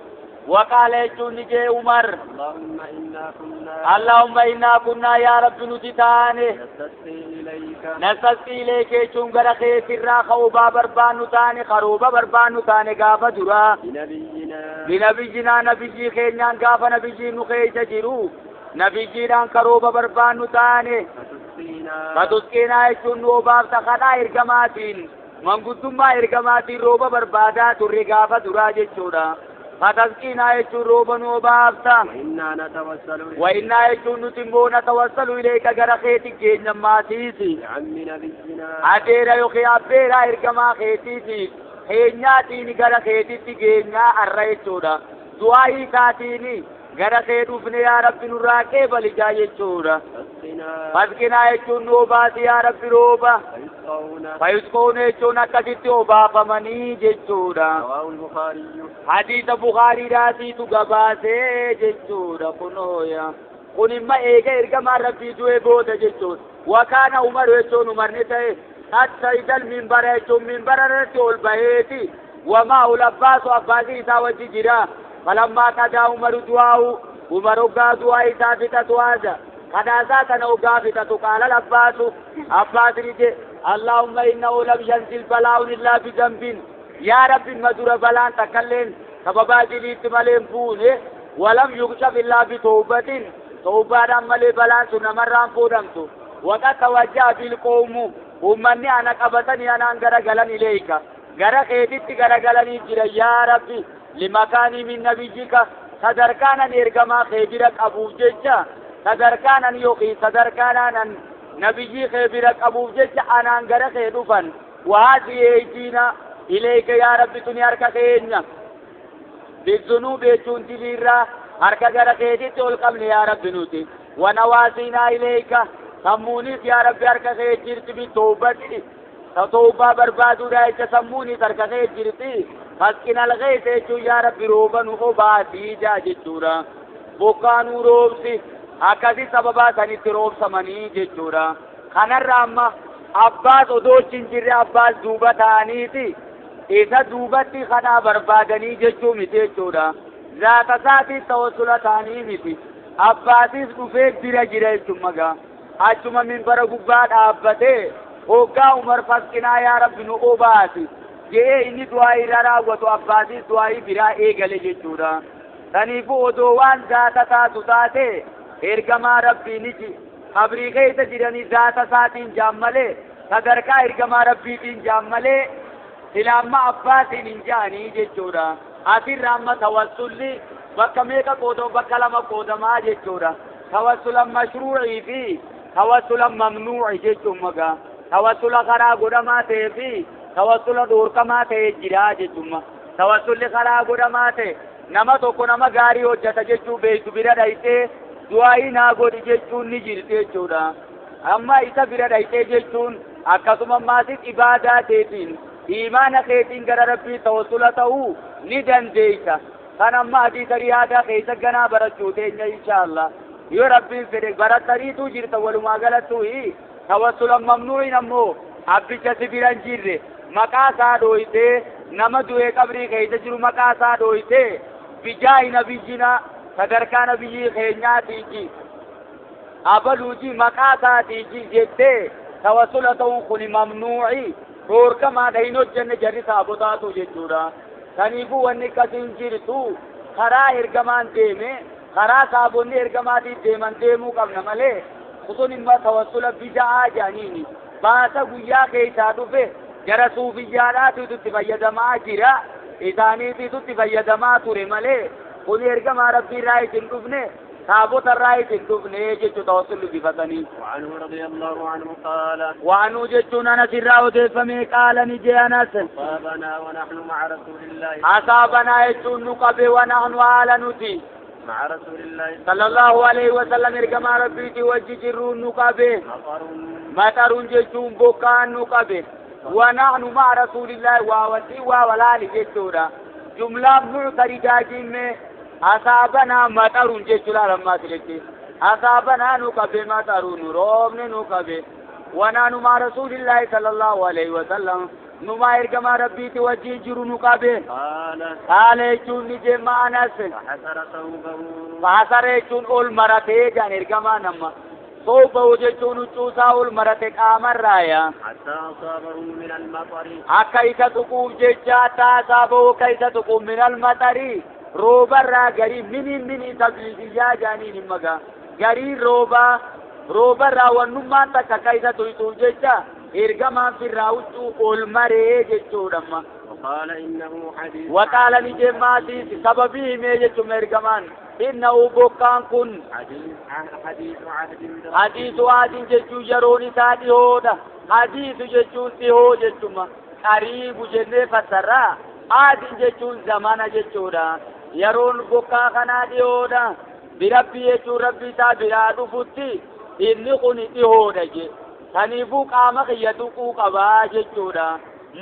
S1: Waqaala jechuun ni jee Umar.
S2: اللهم إنا كنا
S1: Allahumma innaa kunnaa yaa Rabbi nuti taane
S2: نستسقي إليك
S1: nastasqii ilayka jechuun gara keetirraa ka obaa barbaannu taane karooba barbaannu taane gaafa duraa
S2: بنبينا
S1: binabiyyinaa nabiyyii keenyaan gaafa nabiyyiin nu keessa jiru nabiyyiidhaan karooba barbaannu taane
S2: فتسقينا
S1: fatusqiinaa jechuun nu obaafta kadhaa ergamaatiin manguddummaa ergamaatiin rooba barbaadaa turre gaafa duraa jechuudha. Fatasqiinaa jechuun rooba nu obaafta.
S2: وإنا نتوسل إليك
S1: Wa'innaa jechuun nuti immoo natawassalu ilayka gara keeti geenyammaatiisi.
S2: بعم نبينا
S1: Adeera yookiin abbeeraa ergamaa keetiitiif keenyaatiin gara keetitti geenyaa arra jechuudha. Du'aa isaatiin gara kee dhufne yaa Rabbi nurraa qeebalijaa jechuudha.
S2: فاسقنا
S1: Fasqinaa jechuun nu obaasi yaa Rabbi rooba.
S2: فيسقون
S1: Fayusqoon jechuun akkasitti obaafamanii jechuudha.
S2: رواه البخاري.
S1: Hadiisa Bukaariidhaatiitu gabaasee jechuudha kunooya. Kun imma eega ergamaan Rabbii du'ee booda jechuudha. Wakaana Umar jechuun Umar ni ta'e qad sa'idal minbara jechuun minbara irratti ol baheeti. Wamaa ol abbaasu abbaasii isaa wajji jira. Falammaa qadaa Umaru du'aa'u Umar hoggaa du'aa isaa fixatu haasa. Kadhaasaa kana hoggaa fixatu qaala abbaasu abbaas ni jedhe Allahumma innahu lam yanzil balaa'un illaa bidambin. Yaa Rabbi madura balaan takkalleen sababaa diliitti malee hin buune walam yukshaf illaa bitawbatin tawbaadhaan malee balaan sun namarraan fuudhamtu. Waqad tawajjaha bilqawmu ummanni ana qabatanii anaan garagalan ilayka gara keetitti garagalanii jira yaa Rabbi limakaanii min nabiyyika sadarkaan ani ergamaa kee bira qabuuf jecha sadarkaan ani yookiin sadarkaan anan nabiyyii kee bira qabuuf jecha anaan gara kee dhufan wahaadhi eeydiina ilayka yaa Rabbi tuni harka keenya bizunuub jechuun diliirraa Harka gara keetitti ol qabne yaa Rabbi nuti. Wanawaasiinaa ilayka sammuunis yaa Rabbi harka kee jirti bitawbati. Tawbaa barbaaduudha jecha sammuunis harka kee jirti. Fasqinal ghaysa jechuun yaa Rabbi rooba nu obaasii jaa jechuudha. Bokkaa nu roobsi akkasi sababaa sanitti roobsamanii jechuudha. Kanarra amma Abbaas odoo hin jirre Abbaas duuba ta'aniiti isa duubatti kanaa barbaadanii jechuu miti jechuudha. Zaata isaatiif tawassula ta'anii miti. Abbaasis dhufee bira jira jechuun magaa. Achuma minbara gubbaa dhaabbatee hoggaa Umar fasqinaa yaa Rabbi nu obaasi je'ee inni du'aa irra raawwatu Abbaasis du'aa biraa eegale jechuudha. Saniifuu odoo waan zaata taatu taate ergamaa Rabbii ni qabrii keessa jiranii zaata isaatiin jaan malee sadarkaa ergamaa Rabbiitiin jaan malee sila amma Abbaasiin hin jaanii jechuudha. Asirra amma tawassulli bakka meeqa qoodamu bakka lama qoodamaa jechuudha. Tawassula mashruucii fi tawassula mamnuuci jechuun magaa. Tawassula karaa godhamaa ta'ee fi tawassula dhoorkamaa ta'ee jira jechuun. Tawassulli karaa godhamaa ta'e nama tokko nama gaarii hojjeta jechuu beektu bira dhayitee du'aayii naa godhi jechuun ni jirti jechuudha. Amma isa bira dhayitee jechuun akkasuma maasis ibaadaa teetiin iimaana keetiin gara Rabbii tawassula ta'uu ni dandeessa. Kan amma hadiisa riyaadaa keessa ganaa barachuu teenya inshaallah. Yoo Rabbiin fedhe barattaniitu jirta walumaa galattuu tawassula mamnuu'in ammoo abbicha si bira hin jirre maqaa isaa dhooyitee nama du'ee qabrii keessa jiru maqaa isaa dhooyitee bijaa'i nabiyyina sadarkaa nabiyyii keenyaatiiji abaluuji maqaa isaatiiji jettee tawassula ta'uun kun mamnuu'i dhoorkamaadha hin hojjenne jarri saabotaatu jechuudha. Saniifuu wanni akkasiin jirtu karaa ergamaan deeme karaa saabonni ergamaatiin deeman deemuu qabna malee sun immoo tawassula bida'aa jedhaniini baasa guyyaa keessaa dhufe jara suufiyyaadhaatu itti fayyadamaa jira isaaniitiitu itti fayyadamaa ture malee kun ergamaa Rabbii irraa isin dhufne saabota irraa isin dhufne jechuu tawassulli bifatanii.
S2: وعنه رضي الله عنه قال
S1: وعنه jechuun Anas irraa odeeffame qaala ni jee Anas.
S2: أصابنا ونحن مع رسول الله
S1: أصابنا jechuun nu qabe ونحن haala nuti
S2: مع رسول الله
S1: صلى الله عليه وسلم ergamaa Rabbiitii wajji jirruun nu qabe.
S2: مطر
S1: مطر jechuun bokkaan nu qabe. ونحن مع رسول الله ووسي وولال jechuudha. جملة معترضة جمة أصابنا مطر jechuudha لما تلك أصابنا nu qabe مطر roobni nu qabe. ونحن مع رسول الله صلى الله عليه وسلم نما ergamaa Rabbiitii wajjin jiru nu qabe.
S2: قال
S1: قال jechuun ni jee Anas.
S2: فحسر ثوبه
S1: فحسر jechuun ol maratee jaan ergamaa nama. ثوبه jechuun huccuu isaa ol marate qaamarraaya.
S2: حتى أصابه من المطر
S1: Akka isa tuquuf jecha حتى أصابه akka isa tuquuf من المطر roobarraa garii mini tabliisiyyaa jaaniin hin magaa. Garii roobaa roobarraa wannummaan takka akka isa tuqxuuf jecha ergamaan firraa huccuu ol maree jechuudha amma.
S2: وقال إنه حديث
S1: وقال ni jee maatiis sababii himee jechuun ergamaan إنه bokkaan kun
S2: حديث عهد
S1: حديث عهد jechuun yeroon isaa dhihoodha. حديث jechuun dhihoo jechuudha. قريب jennee fassarraa عهد jechuun zamana jechuudha. Yeroon bokkaa kanaa dhihoodha. Birabbii jechuun rabbi isaa biraa dhufutti inni kun dhihoodha je. Saniifuu qaama kiyya tuquu qabaa jechuudha.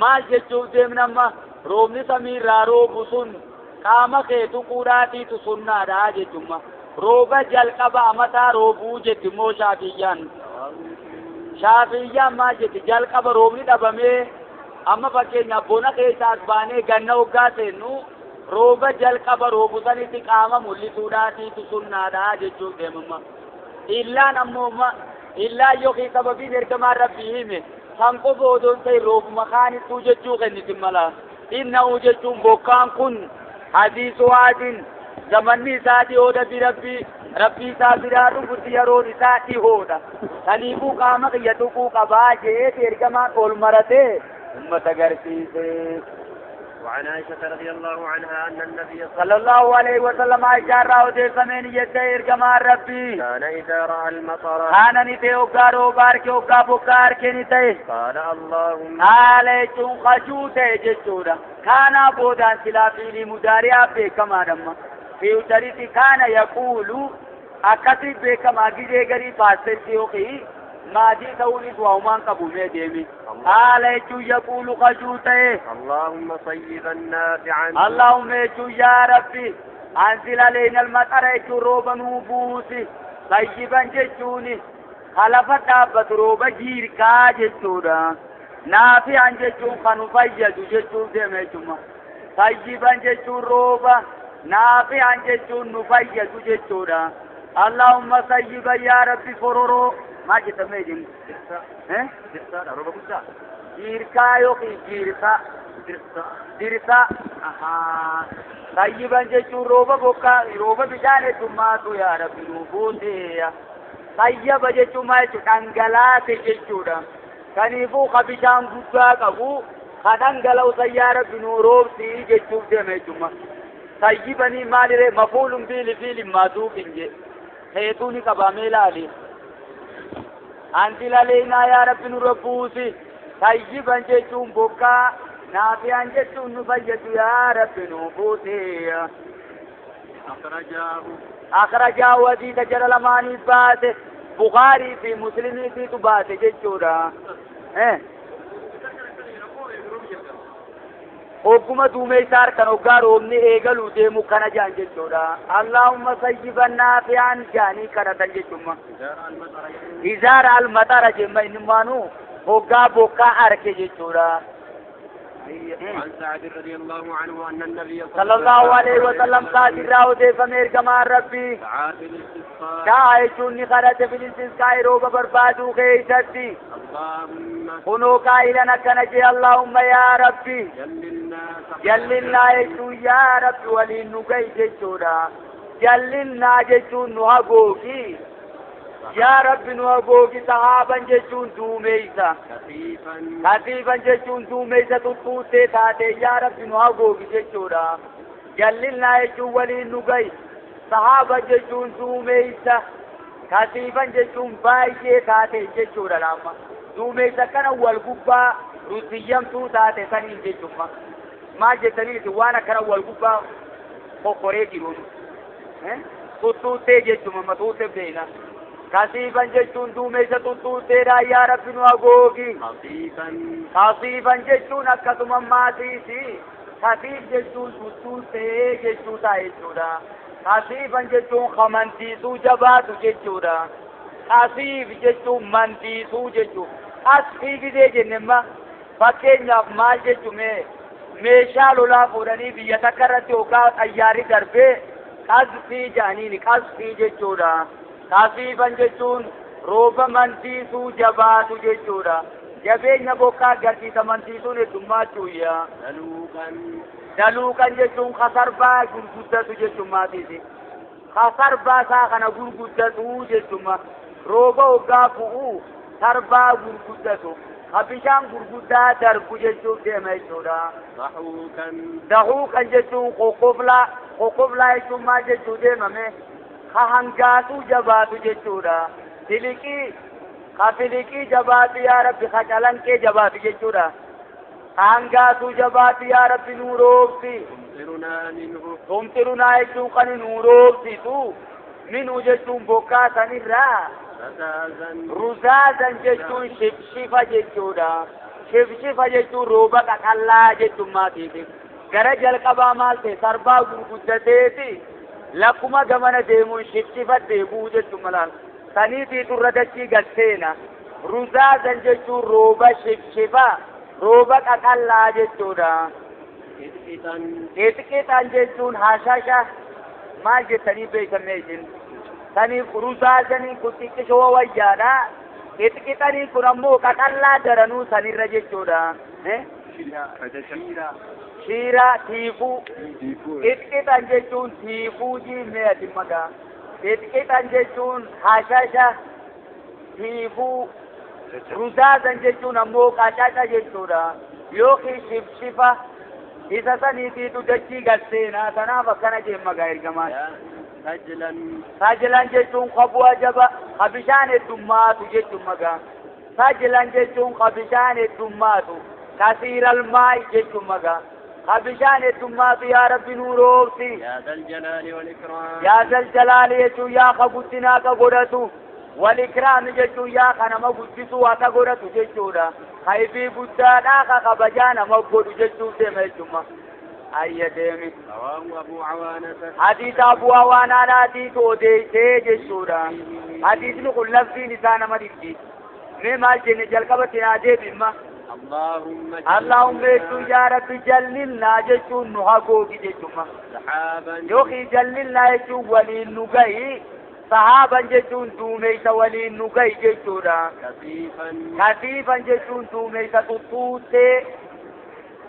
S1: Maal jechuuf deemna amma roobni samiirraa roobu sun qaama kee tuquudhaatiitu sunnaadha jechuudha. Rooba jalqaba amataa roobuu jetti immoo shaafiyyaan. Shaafiyyaan maal jetti jalqaba roobni dhabamee amma fakkeenyaaf bona keessaa as baanee ganna hoggaa seennu rooba jalqaba roobu sanitti qaama mul'isuudhaatiitu sunnaadha jechuuf deemama. Illaan ammoo illaan yookiin sababiin ergamaan Rabbii hime kan qofa odoo hin ta'in roobuma kaanittuu jechuu kenniti mala. Innahu jechuun bokkaan kun حديث عهد zamanni isaa dhihoodha birabbii rabbii isaa biraa dhufutti yeroon isaa dhihoodha. Saniifuu qaama kiyya tuquu qabaa je'eeti ergamaan ol maratee ummata agarsiise.
S2: وعن عائشة رضي الله عنها أن النبي
S1: صلى الله عليه وسلم عائشة irraa odeeffameen jette ergamaan Rabbii
S2: كان إذا رأى المطر
S1: kaana ni ta'e hoggaa rooba arke hoggaa bokkaa arke ni ta'e
S2: قال اللهم
S1: haala jechuun qajuu ta'e jechuudha. Kaanaa boodaan silaa fiilii mudaari'aa beekamaadha amma. Fiiwcharitti kaana yaquulu akkasii beekamaa gizee garii paastetti yookiin maadii ta'uunis waa humaan qabu mee deemi. Qaala jechuun yaquulu kajuu ta'e.
S2: اللهم صيبا نافعا.
S1: Allahumma jechuun yaa Rabbi anzil aleyna almaxara jechuun rooba nuu buusi. Sayyiban jechuun halafa dhaabbatu rooba jiirkaa jechuudha. Naafi'an jechuun kan nu fayyadu jechuun deema jechuudha. Sayyiban jechuun rooba naafi'an jechuun nu fayyadu jechuudha. Allahumma sayyiban yaa Rabbi fororoo maal jettamee jennu?
S2: Dirsaadha rooba guddaa.
S1: Jiirkaa yookiin jiirsaa.
S2: Dirsa.
S1: Dirsa. Sayyiban jechuun rooba bokkaa rooba bishaan heddummaatu yaa Rabbi nu buuse. Sayyaba jechuun maal jechuudha? Dhangalaase jechuudha. Kaniifuu ka bishaan guddaa qabu ka dhangala'u san yaa Rabbi nu roobsi jechuuf deema jechuudha. Sayyibanii maaliree mafuulun biili fiilin maasuuf hin jee. Heetuu ni qabamee ilaali. Anzil aleynaa yaa Rabbi nurra buusi. Sayyiban jechuun bokkaa naafi'an jechuun nu fayyadu yaa Rabbi nu buusi.
S2: أخرجاه.
S1: Akhrajaa hadiisa jara lamaanii baase Bukaarii fi Muslimiitiitu baase jechuudha. Hogguma duumeysa harkan hoggaa roobni eegaluu deemu kana jaan jechuudha. Allahumma sayyiban naafi'an jaanii kadhatan jechuudha.
S2: إذا رأى المطر
S1: Izaara almaxara jemma innumaanuu hoggaa bokkaa arke jechuudha.
S2: وعن سعد رضي الله عنه أن النبي
S1: Sallallahu alaihi wasallam saatirraa odeeffame ergamaan Rabbii.
S2: دعا في الاستسقاء.
S1: Daa jechuun ni kadhate filistiisqaa rooba barbaaduu keeysatti.
S2: اللهم
S1: Kunoo qaa'ilan akkana jee Allahumma yaa Rabbi.
S2: جللنا
S1: Jallinnaa jechuun yaa Rabbi waliin nu gahi jechuudha. Jallinnaa jechuun nu hagoogi. Yaa Rabbi nu hagoogi sahaaban jechuun duumeysa.
S2: كثيفا.
S1: Kasiifan jechuun duumeysa tuttuuttee taate yaa Rabbi nu hagoogi jechuudha. Jallinnaa jechuun waliin nu gahi. Sahaaban jechuun duumeysa. Kasiifan jechuun baay'ee taate jechuudha laamma. Duumeysa kana wal gubbaa rusiyyamtuu taate saniin jechuudha. Maal jettaniiti waan akkana wal gubbaa kokkoree jiruun. Tuttuuttee jechuudha matuuttee beena. Kasiifan jechuun duumeysa tuttuutteedha yaa Rabbi nu hagoogi.
S2: خفيفا.
S1: Kasiifan jechuun akkasuma maatiisi. Kasiif jechuun tuttuuttee jechuu ta'a jechuudha. Kasiifan jechuun kamantiisuu jabaatu jechuudha. Kasiif jechuun mantiisuu jechuudha. Asfii gidee jennemma fakkeenyaaf maal jechume meeshaa lolaa fuudhanii biyya takka irratti yookaan xayyaarri darbee qasfii jedhaniini qasfii jechuudha. Kasiifan jechuun rooba mantiisuu jabaatu jechuudha. Jabeenya bokkaa agarsiisa mantiisuun heddummaachuu.
S2: دلوكا.
S1: Daluuqan jechuun kasarbaa gurguddatu jechuun maatiiti. Kasarbaa isaa kana gurguddatu jechuun rooba hoggaa bu'u sarbaa gurguddatu. Ka bishaan gurguddaa darbu jechuuf deema jechuudha.
S2: ضحوكا.
S1: Dahuuqan jechuun qoqqoflaa qoqqoflaa jechuun maal jechuu deemame ka hangaatuu jabaatu jechuudha. Filiqii ka filiqii jabaatu yaa Rabbi ka calanqee jabaatu jechuudha. Ka hangaatuu jabaatu yaa Rabbi nuu roobsi.
S2: تمطرنا منه.
S1: Tumxirunaa jechuun kan nuu roobsitu minuu jechuun bokkaa sanirraa
S2: رزازا.
S1: ruzaazan jechuun shifshifa jechuudha. Shifshifa jechuun rooba qaqallaa jechuun maatiif. Gara jalqabaa maal ta'e sarbaa gurguddateeti lakkuma gamana deemuun shifshifa deebuu jechuun malaan. Saniitii turra dachii galteena. Ruzaazan jechuun rooba shifshifa rooba qaqallaa jechuudha.
S2: قطقطا.
S1: Qixqixan jechuun hashasha maal jettanii beekamne isin. Saniif ruzaazaniin kun xiqqishoo wayyaadha. Qixqixaniin kun ammoo qaqallaa daranuu sanirra jechuudha.
S2: شيرا.
S1: Shiiraa tiifuu. Qixqixan jechuun tiifuu jiimee ati maqaa. Qixqixan jechuun hashasha tiifuu. Ruzaazan jechuun ammoo qacaca jechuudha. Yookiin shifshifa isa saniitiitu dachii galseenaa tanaaf akkana jeen maqaa ergamaan.
S2: سجلا.
S1: Sajilan jechuun ka bu'a jaba ka bishaan heddummaatu jechuun maqaa. Sajilan jechuun ka bishaan heddummaatu kasiiral maa'i jechuun maqaa. Habishaan heddummaatu yaa Rabbi nuu roobsi.
S2: يا ذا الجلال والإكرام.
S1: Yaa zal jalaali jechuun yaa ka guddinaa ka godhatu. Wal ikraami jechuun yaa ka nama guddisuu akka godhatu jechuudha. Hayfii guddaadhaa ka kabajaa nama godhu jechuuf deema jechuudha. Ayya deemi.
S2: رواه أبو عوانة.
S1: Hadiisa Abu Awaanaadhaatiitu odeessee jechuudha. Hadiisni kun laftiin isaa nama dhibdi. Mee maal jenne jalqabatti naa deebimma.
S2: اللهم
S1: Allahumma jechuun yaa Rabbi jallilnaa jechuun nu hagoogi jechuudha.
S2: سحابا
S1: Yookiin jallilnaa jechuun waliin nu gahi. Sahaaban jechuun duumeysa waliin nu gahi jechuudha.
S2: كثيفا
S1: Kasiifan jechuun duumeysa tuttuuttee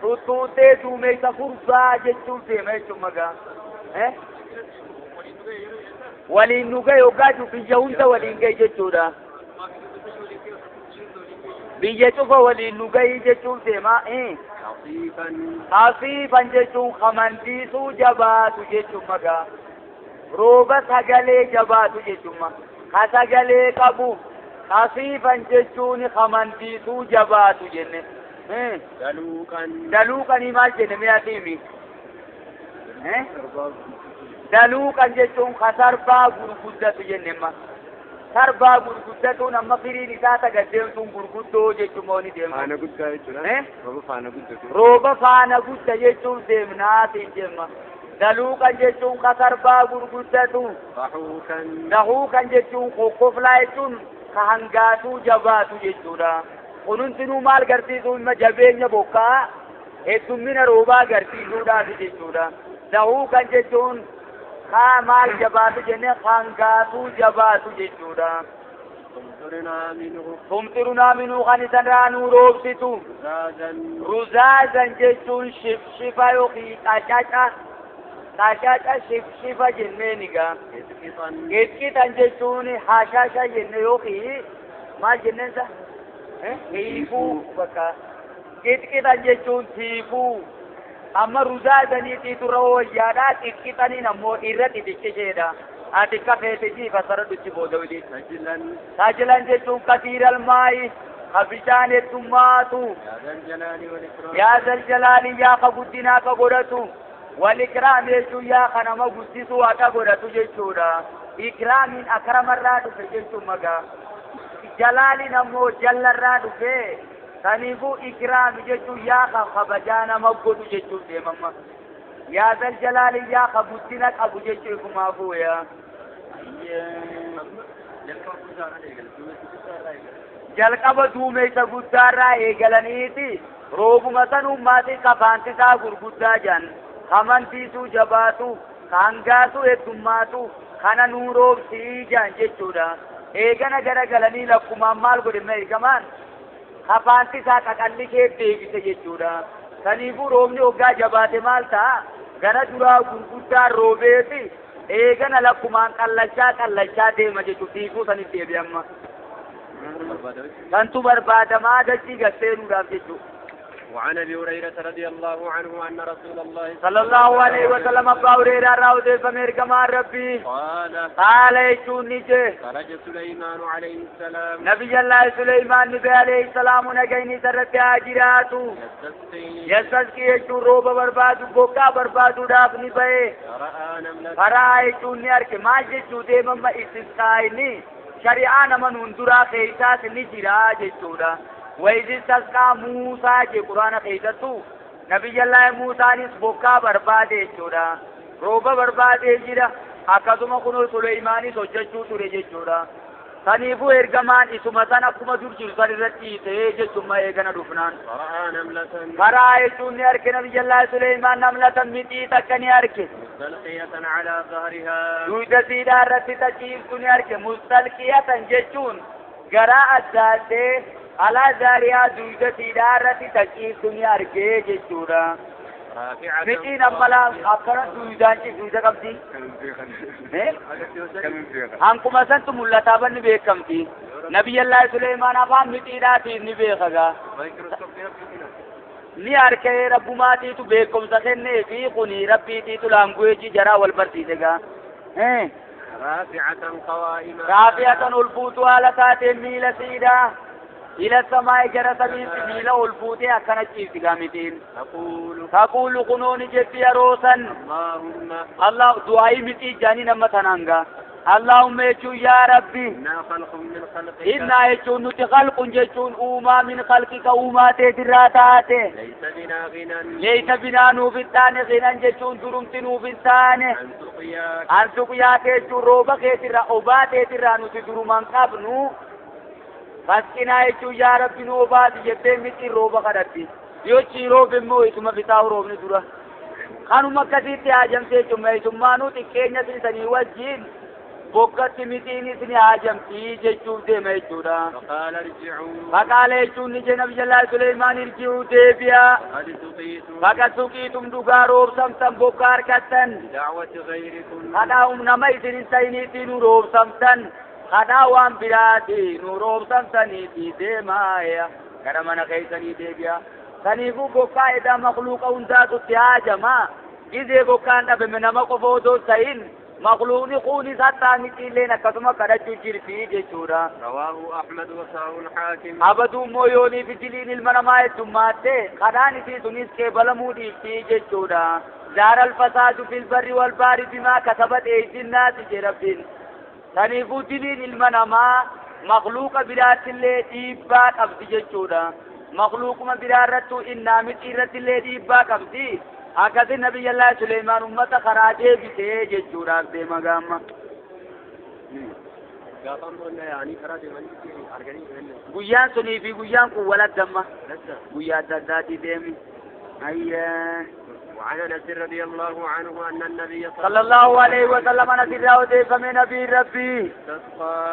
S1: tuttuuttee duumeysa furdaa jechuun deema jechuun magaa. Waliin nu gahi hoggaa jiru biyya hunda waliin gahi jechuudha. Biyya cufa waliin nu gahi jechuun deema.
S2: كثيفا
S1: Kasiifan jechuun kamandiisuu jabaatu jechuun magaa. Rooba sagalee jabaatu jechuun ka sagalee qabu. Kasiifan jechuun kamandiisuu jabaatu jenne.
S2: دلوقا
S1: Daluuqanii maal jenne mee atiimi? Daluuqan jechuun ka sarbaa gurguddatu jenne ma. Sarbaa gurguddatuun amma firiin isaa tagaddeemtuun gurguddoo jechuun mooni deemtu.
S2: Faana guddaa jechuudha. Rooba faana guddatu.
S1: Rooba faana gudda jechuun deemnaatiin jemma. Daluuqan jechuun ka sarbaa gurguddatu.
S2: ضحوكا
S1: Dahuuqan jechuun kokkoflaa jechuun ka hangaatuu jabaatu jechuudha. Kunuunsinuu maal garsiisuu imma jabeenya bokkaa heddummina roobaa garsiisuudhaaf jechuudha. Dahuuqan jechuun kaa maal jabaatu jenne hangaatuu jabaatu jechuudha.
S2: تمطرنا منه
S1: Tumxirunaa minuu kan isarraa nuu roobsitu.
S2: رزازا
S1: Ruzaazan jechuun shifshifa yookiin qacaca qacaca shifshifa jenneen egaa.
S2: قطقطا
S1: Qixqitan jechuun hashasha jenne yookiin maal jenneen sa? Hiifuu bakka. Qixqitan jechuun tiifuu. Amma ruzaazaniitiitu irra wayyaadha. Qixqixaniin ammoo irra xixiqqisheedha. Ati akka feete jiifa sara dhuchi booda wili.
S2: سجلا
S1: Sajilan jechuun kasiiral maayi ka bishaan heddummaatu.
S2: يا ذا الجلال والإكرام
S1: Yaa zal jalaali yaa ka guddinaa ka godhatu. Wal ikraam jechuun yaa ka nama guddisuu akka godhatu jechuudha. Ikraamiin akramarraa dhufe jechuun magaa. Jalaaliin ammoo jallarraa dhufe. Saniifuu ikraami jechuun yaa ka kabajaa nama godhu jechuun deemamma. Yaa zal jalaali yaa ka guddina qabu jechuu ifumaafuu yaa. Jalqaba duumeysa guddaarraa eegalaniiti roobuma san ummaatii kafaantisaa gurguddaa jedhan kamantiisuu jabaatu hangaasuu heddummaatu kana nuu roobsii jedhan jechuudha. Eegana garagalanii lakkumaan maal godhe eegamaan kafaantisaa qaqalli kee deebise jechuudha. Saniifuu roobni hoggaa jabaate maal ta'a gara duraa gurguddaa roobeeti eegana lakkumaan qallachaa qallachaa deema jechuudha. Tiifuu saniif deebi'e amma. Kantu barbaadamaa dachii gasseenuudhaaf jechuudha.
S2: وعن ابي هريره رضي الله عنه ان رسول الله
S1: Sallallahu alaihi wa sallam Abbaa Hureyraa irraa odeeffame ergamaan Rabbii.
S2: قال
S1: Qaala jechuun ni jee.
S2: خرج سليمان عليه السلام
S1: Nabiyyallaahi Suleymaan ni bee alayhi salaamu nagayni isarratti haa jiraatu.
S2: يستسقي
S1: Yastasqii jechuun rooba barbaadu bokkaa barbaaduudhaaf ni ba'e.
S2: فرأى نملة
S1: Karaa jechuun ni arge maal jechuu deemamma istisqaa'inni shari'aa nama nuun duraa keessaas ni jira jechuudha. Wayzi tasqaa Muusaa jee quraana keessattuu Nabiyyallaahi Muusaanis bokkaa barbaade jechuudha. Rooba barbaadee jira. Akkasuma kunoo Suleymaanis hojjechuu ture jechuudha. Saniifuu ergamaan isuma san akkuma dur jiru san irratti hiisee jechuun eegana dhufnaan.
S2: فرأى نملة
S1: Karaa jechuun ni arge Nabiyyallaahi Suleymaan namlatan mixii takka ni arge.
S2: مستلقية على ظهرها
S1: Dugda siidhaa irratti tachiiftu ni arge. Mustalqiyatan jechuun garaa addaattee alaa zaariyaa dugda siidhaa irratti tachiiftu ni arge jechuudha.
S2: رافعة
S1: Mixiin amma akkana dugdaan dugda qabdi. Hankuma santu mul'ataa banni beekamti. Nabiyyallaahi Suleymaan afaan mixiidhaatiin ni beekagaa. Ni arge rabbumaatiitu beekumsa kennee fi kuni rabbiitiitu laanguweejii jaraa wal barsiise gaa.
S2: رافعة قوائمها
S1: Raafi'atan ol fuutuu haala taateen miila siidhaa. Ila samaa'i gara samiitti miila ol fuutee akkana ciifti gaamitiin.
S2: Taqulu
S1: kunooni jetti yeroo san. Allah du'aa'ii mixii jaanii nama tanaan gaa. Allahumma jechuun yaa Rabbi. Innaa jechuun nuti khalqun jechuun uumaa min khalqika uumaa teetirraa taate. Leeysa binaa nuuf hin taane ghinan jechuun durumti nuuf hin taane. An suqyaa jechuun rooba keetirraa obaa teetirraa nuti duruman qabnu. Fasqinaa jechuun yaa Rabbi nu obaasi jettee mixii rooba kadhatti. Yochii roobe immoo isuma bitaa roobni dura. Kanuma akkasitti haajamte jechuun meesummaanuu xiqqeenya siisanii wajjin bokkatti mixiinis ni haajamti jechuuf deema jechuudha. Faqaala jechuun ni jee Nabi Jallaa Suleymaan irji'uu deebi'a. Faqad suqiitum dhugaa roobsamtan bokka harkattan. Kadhaa nama isin hin ta'iniitii nu roobsamtan. Kadhaa waan biraati nu roobsamtaniitii deemaa gara mana keessanii deebi'a. Saniifuu bokkaa edaa makluuqa hundaatutti haajama. Gizee bokkaan dhabame nama qofa odoo ta'in makluuqni kunis hattaa mixiilleen akkasuma kadhachuu jirti jechuudha.
S2: Rawaahu Ahmad wa Saahul Haakim.
S1: Abaduu immoo yoonii fi diliin ilma namaa heddummaatti kadhaan isii sunis qeebalamuu dhiifti jechuudha. Zaara alfasaadu fil barri wal bahri bimaa kasabat eeydin naasi jee Rabbiin. Saniifuu diliin ilma namaa makluuqa biraattillee dhiibbaa qabdi jechuudha. Makluuquma biraa irrattuu innaa mixii irrattillee dhiibbaa qabdi. Akkasi Nabiyyallaa Suleymaan ummata karaa deebisee jechuudhaaf deema gaamma. Guyyaan sunii fi guyyaan kun wal addamma. Guyyaa adda addaatii deemi. Ayyaa.
S2: وعن أنس رضي الله عنه أن النبي
S1: صلى الله عليه وسلم أنس الراودي فمن نبي ربي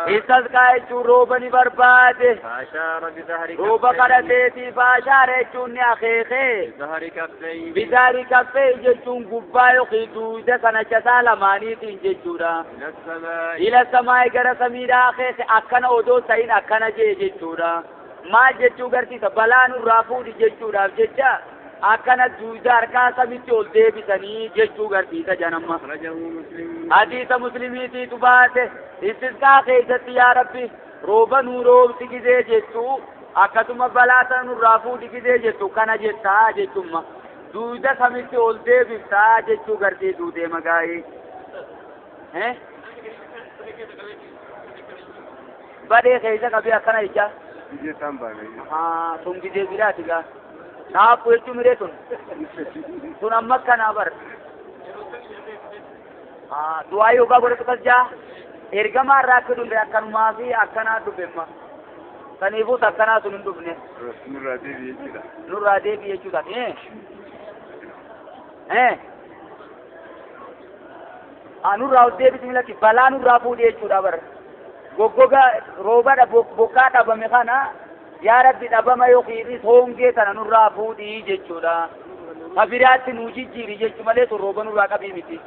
S1: استسقى روبني برباد
S2: فأشار بظهر
S1: روب قرتي فأشار يجون أخيخي
S2: بظهر كفيه
S1: بظهر كفيه جتون قبا يقيدو إذا سنة سالماني تنجتورا إلى السماء قرى سميرا أخيخي أكنا أدو سين أكنا جي جتورا ما جتو قرتي سبلان الرافود جتورا جتا akkana duuda harkaa samitti ol deebisanii jechuu garsiisa janamma. Hadiisa muslimiitiitu baase istisqaa keessatti yaa Rabbi rooba nuu roobsi gizee jettu akkasuma balaa sana nurraa fuudhi gizee jettu kana jettaa jechumma. Duuda samitti ol deebiftaa jechuu garsiisuu deema gaa'ee. Badee keessa qabee akkana jechaa. Sun gizee biraati gaa. Naafu jechuun miree sun. Sun amma akkanaa bara. Du'aa yookaan godhatu kas jaa. Ergamaa irraa akka dhufe akkanumaa fi akkanaa dhufemma. Saniifus akkanaa sun hin dhufne.
S3: Nurraa deebi'ee jechuudha.
S1: Nurraa deebi'ee jechuudha. Nurraa ol deebisni lakki balaa nurraa fuudhee jechuudha bara. Goggogaa roobadha bokkaa dhabame kana. Yaa Rabbi dhabama yookiinis hongee tana nurraa fuudhii jechuudha. Ka biraatti nuu jijjiiri jechuu malee sun rooba nurraa qabii miti.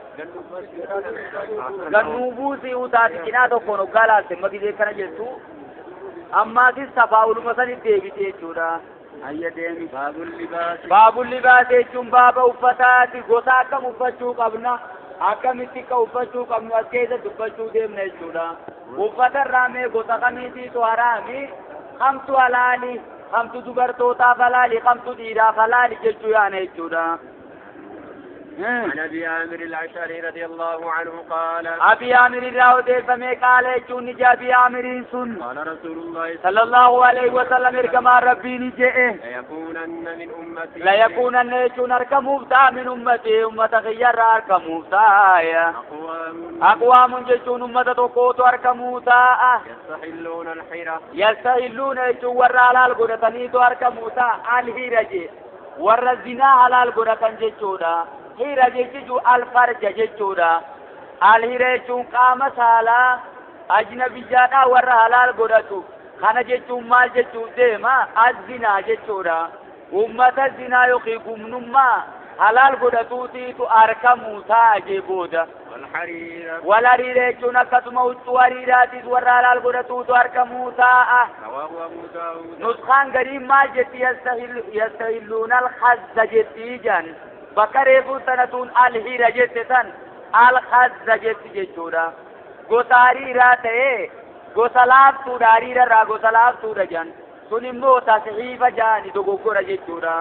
S1: Gannuu buusii utaati cinaa tokkoon hoggaa laalte amma gizee kana jettu ammaasis tafaa'uluma sanitti deebite jechuudha. Ayya deemi. Baabul libaas jechuun baaba uffataati. Gosa akkam uffachuu qabna? Akkamitti akka uffachuu qabnu as keessa dubbachuu deemna jechuudha. Uffata irraa mee gosa kamiitiitu haraami? Kamtu halaali, kamtu dubartootaaf halaali, kamtu dhiiraaf halaali jechuu yaana jechuudha.
S2: عن أبي عامر الأشعري رضي الله عنه قال
S1: أبي عامر الراودي فمي قال يجون نجا أبي عامر سن
S2: قال رسول الله
S1: صلى الله عليه وسلم إركما ربي نجئه
S2: ليكونن من أمتي
S1: ليكونن يجون أركموفتا من أمتي أمة خيار أركموفتا أقوام جيشون أمة تقوت أركموتا
S2: يستحلون الحيرة
S1: يستحلون يجون ورى القرى أركموتا الهيرة ورى الزنا على القرى جيشونا Hira jechuun alfarja jechuudha. Alhira jechuun qaama saalaa ajnabiyyaadhaa warra halaal godhatu. Kana jechuun maal jechuun deema? Azinaa jechuudha. Uummata zinaa yookiin gumnummaa halaal godhatuutiitu argamuu ta'a jee booda. Wal hariira jechuun akkasuma huccuu hariiraatis warra halaal godhatuutu argamuu ta'a. Nuskaan gariin maal jetti yastahilluuna alkhazza jetti ijaan. Bakka reefuu sanatuun alhira jette san alkhazza jetti jechuudha. Gosa hariiraa ta'ee gosa laaftuudha hariira irraa gosa laaftuudha jedhan. Sun immoo tasxiifa jaani dogoggora jechuudha.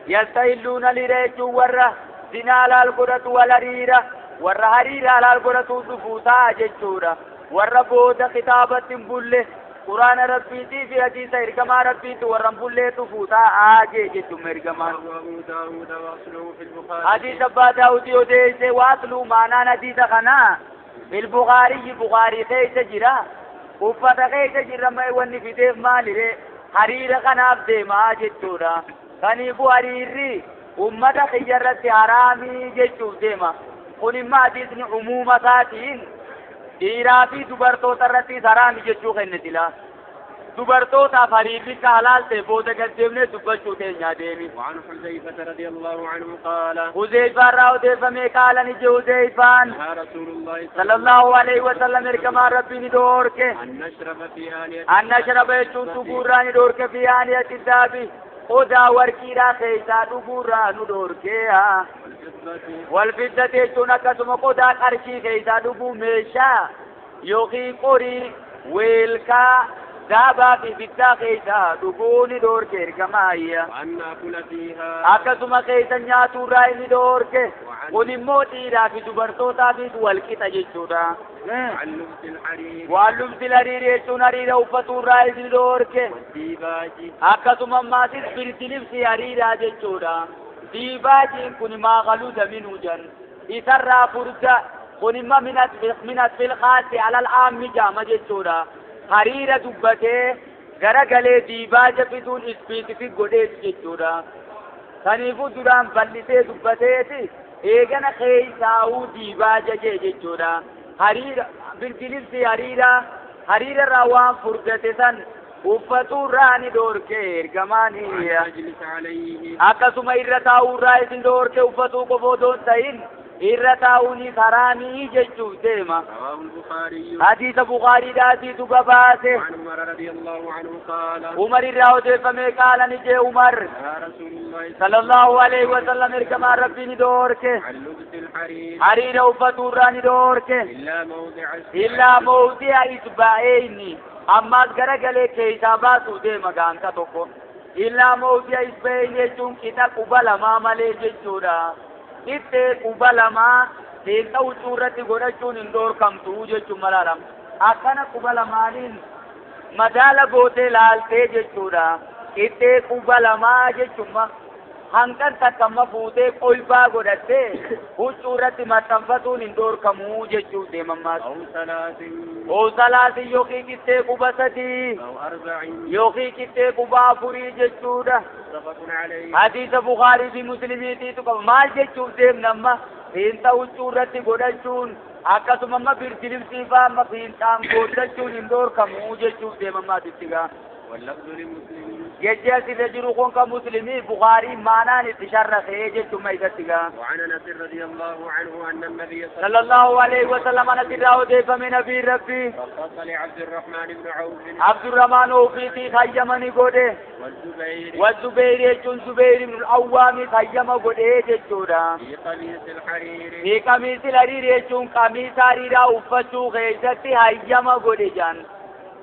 S1: Yastahilluuna hariira jechuun warra zinaa halaal godhatu wal hariira warra hariira halaal godhatu dhufuu ta'a jechuudha. Warra booda kitaabatti hin bulle quraana rabbiitii fi hadiisa ergamaa rabbiitti warra hin bullee dhufuu ta'a jee jechuun ergamaan.
S2: أبو داود وأصله في البخاري.
S1: حديث أبا داود يوديسه واصله معنى حديث خنا في البخاري بخاري كيس جرا uffata keessa jirra mee wanni fideef maalire hariira kanaaf deemaa jechuudha. Kaniifuu hariirri ummata kiyya irratti haraamii jechuuf deema. Kun immoo hadiisni umuuma isaatiin dhiiraa fi dubartoota irrattis haraami jechuu kenne sila. Dubartootaaf hariirri akka halaal ta'e booda gad deemnee dubbachuu teenyaa deemi.
S2: وعن حذيفة رضي الله عنه قال
S1: Huzeyfaan irraa odeeffamee qaala ni je Huzeyfaan
S2: نهى رسول الله
S1: sallallahu alaihi wasallam ergamaan rabbii ni dhoorke.
S2: أن نشرب في آنية
S1: أن نشرب jechuun dhuguurraa ni dhoorke fi aaniyati daabi qodaa warqiidhaa keessaa dhuguurraa nu dhoorke.
S2: والفضة
S1: Walfiddati jechuun akkasuma qodaa qarshii keessaa dhuguu meeshaa yookiin qorii weelkaa daabaa fi bittaa keessaa dhuguu ni dhoorke ergamaayya.
S2: وأن نأكل فيها
S1: Akkasuma keessa nyaatuurraa inni dhoorke. Kun immoo dhiiraa fi dubartootaafis wal qixa jechuudha.
S2: وعن لبس الحرير
S1: Waan lubsi hariiri jechuun hariira uffatuurraa inni dhoorke.
S2: والديباج
S1: Akkasuma ammaasis birdi hariiraa jechuudha. Diibaajiin kun maa qaluuda minuu jan. Isarraa furda kun imma min asfil khaasi alal aammi jaama jechuudha. Hariira dubbatee garagalee diibaaja fiduun ispiisifik godheeti jechuudha. Kaniifuu duraan bal'isee dubbateeti eegana keeysaa'uu diibaaja jee jechuudha. Hariira birdilibsi hariira hariira irraa waan furdate san uffatuurraa ni dhoorke ergamaanii.
S2: وأن نجلس عليه
S1: Akkasuma irra taa'uurraa isin dhoorke uffatuu qofa odoo hin ta'in irra taa'uunis haraamii jechuuf deema.
S2: رواه البخاري.
S1: Hadiisa Bukaariidhaatiitu gabaase.
S2: وعن عمر رضي الله عنه قال
S1: Umar irraa odeeffamee qaala ni jee Umar
S2: نهى رسول الله
S1: sallallahu alaihi wasallam ergamaan rabbii ni dhoorke.
S2: عن لبس الحرير
S1: Hariira uffatuurraa ni dhoorke.
S2: إلا موضع
S1: Illaa mawdi'a isba'eeni ammaas garagalee keessaa baasuu deema gaanka tokko. Illaa mawdi'a isba'eeni jechuun qixa quba lamaa malee jechuudha. Qixxee quba lamaa seensa huccuu irratti godhachuun hin dhoorkamtu jechuun malaalam. Akkana quba lamaaniin madaala gootee laaltee jechuudha. Qixxee quba lamaa jechuun hanqan takka amma fuutee qolbaa godhattee huccuu irratti maxxanfatuun hin dhoorkamuu jechuuf deemammaas.
S2: أو ثلاث
S1: Oo salaasin yookiin qixxee quba sadii
S2: أو أربع
S1: yookiin qixxee quba afurii jechuudha.
S2: متفق عليه.
S1: Hadiisa Bukaarii fi Muslimiitiitu qaba. Maal jechuuf deemna amma fiinxa huccuu irratti godhachuun akkasuma amma birdilibsii fa'aa amma fiinxaan godhachuun hin dhoorkamuu jechuuf deemammaa asitti gaa.
S2: واللفظ لمسلم.
S1: Jechi asirra jiru kun kan Muslimii Bukaarii maanaan itti sharrafee jechuun isatti gaa.
S2: وعن أنس رضي الله عنه أن النبي
S1: Sallallahu alaihi wasallam asirraa odeeffame nabiin rabbii.
S2: رخص لعبد الرحمن بن عوف
S1: Abdurrahmaan Oofiitii hayyama ni godhe.
S2: والزبير
S1: Wazubeeyri jechuun Zubeeyri ibn Awwaami hayyama godhee jechuudha.
S2: في قميص الحرير
S1: Fi qamiisi hariiri jechuun qamiisa hariiraa uffachuu keessatti hayyama godhe jaan.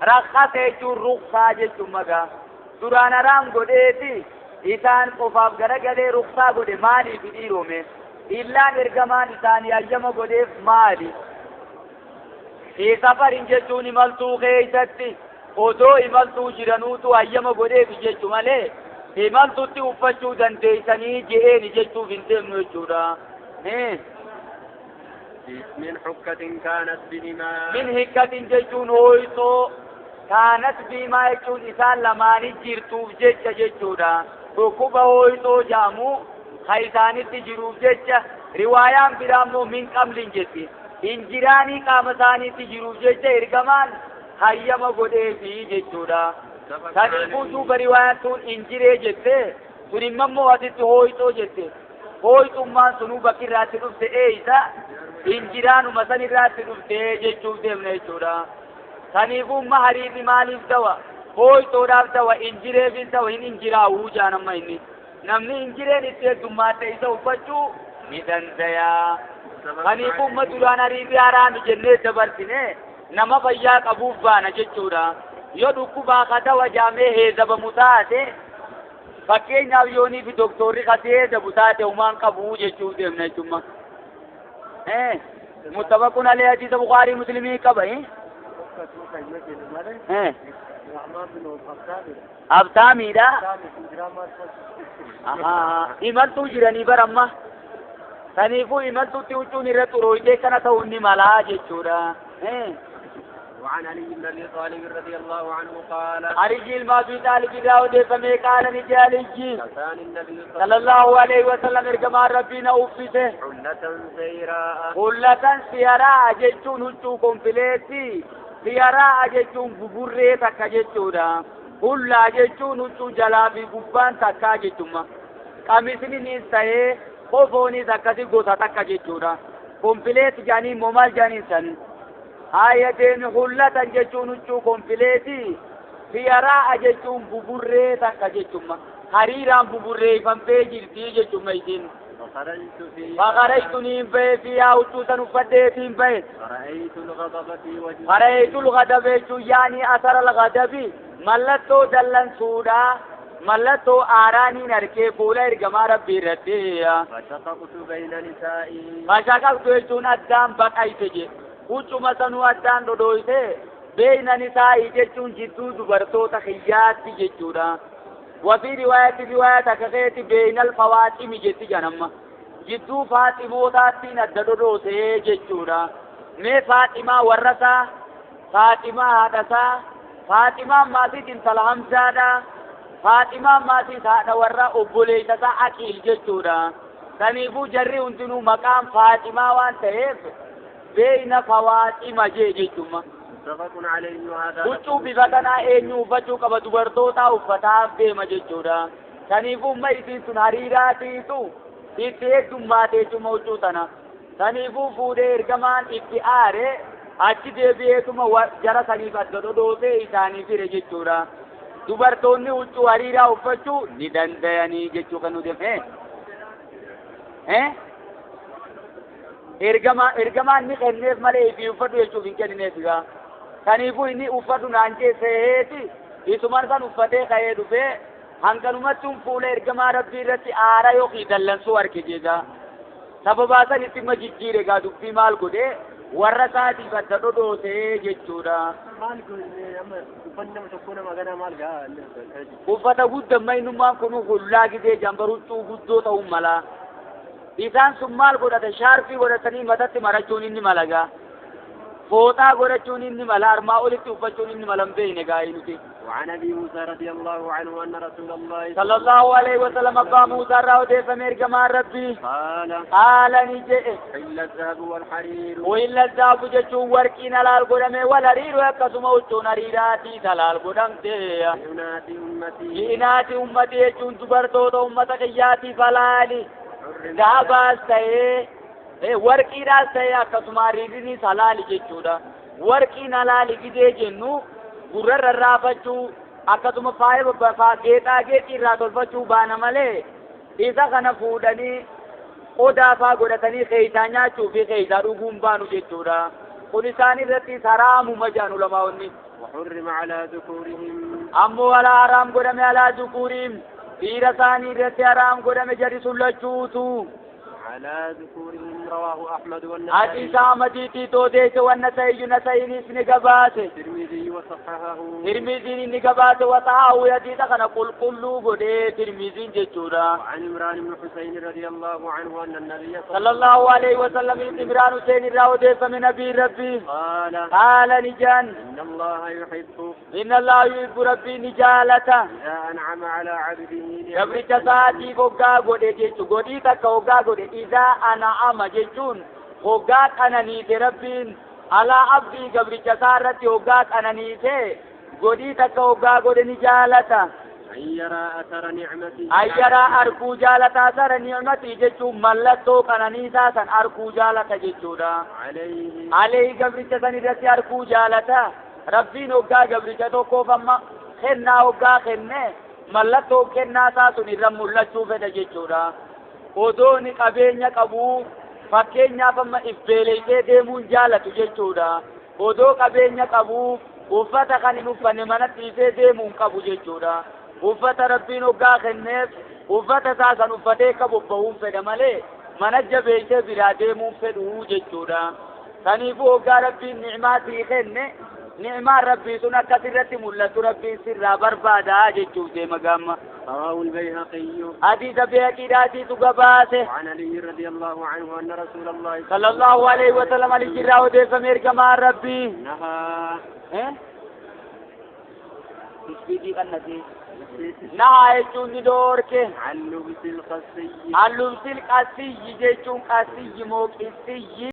S1: Rakkate jechuun ruksaa jechuun magaa. Duraan haraam godheeti isaan qofaaf garagalee ruksaa godhe maaliif dhiirome? Illaan ergamaan isaanii hayyama godheef maali? Fi safarin jechuun imaltuu keessatti odoo imaltuu jiranuutu hayyama godheef jechu malee imaltutti uffachuu dandeeysanii je'eeni jechuuf hin deemnu jechuudha.
S2: من حكة كانت بهما
S1: Min hikkatin jechuun hooyisoo kaanat biimaa jechuun isaan lamaanii jirtuuf jecha jechuudha. Dhukkuba hooyisoo jaamu ha isaanitti jiruuf jecha riwaayaan biraa immoo min qablin jetti. Injiraanii qaama isaaniitti jiruuf jecha ergamaan hayyama godheefi jechuudha.
S2: متفق
S1: Kanaafuu
S2: عليه.
S1: duuba riwaayaan tun injiree jette sun immoo asitti hooyisoo jette. Hooyisummaan sunuu bakki irraatti dhufte eeysa injiraanuma san irraatti dhufte jechuuf deemna jechuudha. Kanaafuu amma hariirri maaliif dawa? Hooyisoodhaaf dawa, injireefis dawa, hin injiraawuu jaan amma inni. Namni injireen itti heddummaate isa uffachuu ni danda'a.
S2: متفق
S1: Kanaafuu amma
S2: عليه.
S1: duraan hariirri haraami jennee dabarsine nama fayyaa qabuuf baana jechuudha. Yoo dhukkubaa kadawa jaamee heezabamu taate fakkeenyaaf yoonii fi doktorri kasee heezabu taate humaan qabuu jechuuf deemna jechuudha. Muttafaqun alayhi hadiisa Bukaarii Muslimii qaba. Abtaamiidha. Imaltuu jiranii bara amma. Saniifuu imaltuutti huccuun irra xurooyitee kana ta'uun ni malaa jechuudha.
S2: وعن علي بن ابي طالب رضي الله عنه قال
S1: علي بن ابي طالب راودي فمي قال نجي علي
S2: كان النبي
S1: صلى الله عليه وسلم ارجما ربنا اوفته
S2: حلة سيراء
S1: حلة سيراء جتون huccuu kompleetii siyaraa jechuun buburree takka jechuudha. Hullaa jechuun huccuu jalaa fi gubbaan takkaa jechuudha. Qamisninis ta'ee kofoonis akkasi gosa takka jechuudha. Kompleet jaanii immoo maal jaaniin san? Haaya deemi hullatan jechuun huccuu kompleetii siyaraa jechuun buburree takka jechuudha. Hariiraan buburreeffamtee jirti jechuudha isiin.
S2: فخرجت فيها
S1: فخرجت niin bahe fiihaa huccuu san uffadheetiin bahe.
S2: فرأيت الغضب في وجهه
S1: فرأيت الغضب jechuun yaani asara الغضب mallattoo dallansuudha mallattoo aaraaniin arkee fuula ergamaa rabbii irratti.
S2: فشققت بين نسائي
S1: Fashaqaqtu jechuun addaan baqayte je huccuma sanuu addaan dhodhooyte beeyna nisaa'ii jechuun jidduu dubartoota kiyyaatti jechuudha. وفي رواية رواية كغيت بين الفواطم جت جنما جدو فاطموتاتين الددودوسه جچودا مي فاطمة ورثا فاطمة هادسا فاطمة ماسي انتل حمزادا فاطمة ماسي هذا ورا obboleeysa aqiil jechuudha. Saniifuu jarri hundinuu maqaan Faaximaa waan ta'eef beeyna fawaaxima jee jechuudha.
S2: متفق عليه وهذا
S1: Huccuu bifa kanaa eenyu uffachuu qaba dubartootaa uffataaf deema jechuudha. Saniifuu umma isiin sun hariiraatiitu itti heddummaate jechuudha huccuu tana. Saniifuu fuudhee ergamaan itti aare achi deebi'eetuma jara saniif adda dhodhoosee isaanii fire jechuudha. Dubartoonni huccuu hariiraa uffachuu ni dandayanii jechuu kan nu deeme. Ergamaan ni kenneef malee ifii uffadhu jechuuf hin kennineef egaa. Kaniifuu inni uffadhu naan jeeseeti isumaan san uffatee ka'ee dhufee hanganumatti fuula ergamaa rabbii irratti aara yookiin dallansuu arge jeegaa. Sababaa san itti ma jijjiire egaa dubbii maal godhee warra isaatiif adda dhodhoosee jechuudha.
S2: Maal godhe amma uffanni nama tokko nama ganaa maal gaa
S1: Uffata guddaa innummaan kun hullaa gisee jambar huccuu guddoo ta'uu mala. Isaan sun maal godhatan shaarfii godhatanii matatti marachuun inni malagaa. Fooxaa godhachuun inni mala armaa olitti uffachuun inni mala hin beekne gaa'ii nuti.
S2: وعن ابي موسى رضي الله عنه ان رسول الله
S1: صلى الله عليه وسلم abbaa Muusaa irraa odeeffame ergamaan rabbii
S2: قال
S1: qaala ni jedhe
S2: حل الذهب والحرير
S1: wayilla zaabu jechuun warqiin halaal godhame wal hariiru akkasuma huccuun hariiraatiis halaal godhamte.
S2: بإناث امتي
S1: Ji'inaati ummati jechuun dubartoota ummata kiyyaatiif halaali.
S2: حرم
S1: Dhaabaas ta'ee warqiidhaas ta'ee akkasuma hariirrinis halaali jechuudha. Warqiin halaali gidee jennu gurra raafachuu akkasuma faaya geexaa geexii irraa tolfachuu baana malee isa kana fuudhanii qodaa faa godhatanii keeysaa nyaachuu fi keeysaa dhuguun baanu jechuudha. Kun isaan irratti haraamuma jedhan ulamaa'onni.
S2: وحرم على ذكورهم
S1: Ammoo alaa haraam godhame alaa dhukuriim dhiira isaanii irratti haraam godhame jarri sun lachuutu.
S2: على ذكورهم رواه أحمد والنسائي
S1: حديث أحمديتي توديس والنسائي نسائي نقبات
S2: الترمذي وصححه
S1: ترمذي نقبات وطاعه حديث كان قل قلوا قد ترمذي جتورا
S2: وعن عمران بن حسين رضي الله عنه أن النبي
S1: صلى الله عليه وسلم عمران حسين الراودي من نبي ربي
S2: قال
S1: قال نجان
S2: إن الله يحب
S1: إن الله يحب ربي نجالته
S2: إذا أنعم على عبده
S1: gabricha isaatii hoggaa godhe jechuun godhii takka hoggaa godhe idaa ana'ama jechuun hoggaa qananiite rabbiin alaa abdii gabricha isaa irratti hoggaa qananiite godhii takka hoggaa godhe ni jaalata.
S2: أن يرى أثر نعمته
S1: Ayyaraa arkuu jaalata asara ni'matii jechuun mallattoo qananiisaa san arkuu jaalata jechuudha.
S2: عليه
S1: Alee gabricha san irratti arkuu jaalata. Rabbiin hoggaa gabricha tokkoof amma kennaa hoggaa kenne mallattoo kennaa isaa sun irra mul'achuu fedha jechuudha. Odoo inni qabeenya qabu fakkeenyaaf amma if beeleysee deemuun jaalatu jechuudha. Odoo qabeenya qabu Uffata kan hin uffanne manatti dhiisee deemuu hin qabu jechuudha. Uffata Rabbiin hoggaa kenneef uffata isaa san uffatee akka bobba'uun fedha malee mana jabeessee biraa deemuun fedhuu jechuudha. Kaniifuu hoggaa Rabbiin ni'maa sii kenne ni'maan Rabbii sun akkasirratti mul'atu Rabbiin sirraa barbaadaa jechuuf deema gaamma.
S2: رواه البيهقي.
S1: حديث بيهقيدhaatiitu gabaase.
S2: وعن علي رضي الله عنه أن رسول الله
S1: صلى الله عليه وسلم alijirraa odeeffame ergamaan Rabbii.
S2: نهى.
S1: Ispiidii qannatee. Nahaa jechuun ni dhoorke.
S2: عن لبس القسي.
S1: عن لبس القسي jechuun qasiyyi moo qissiyyi.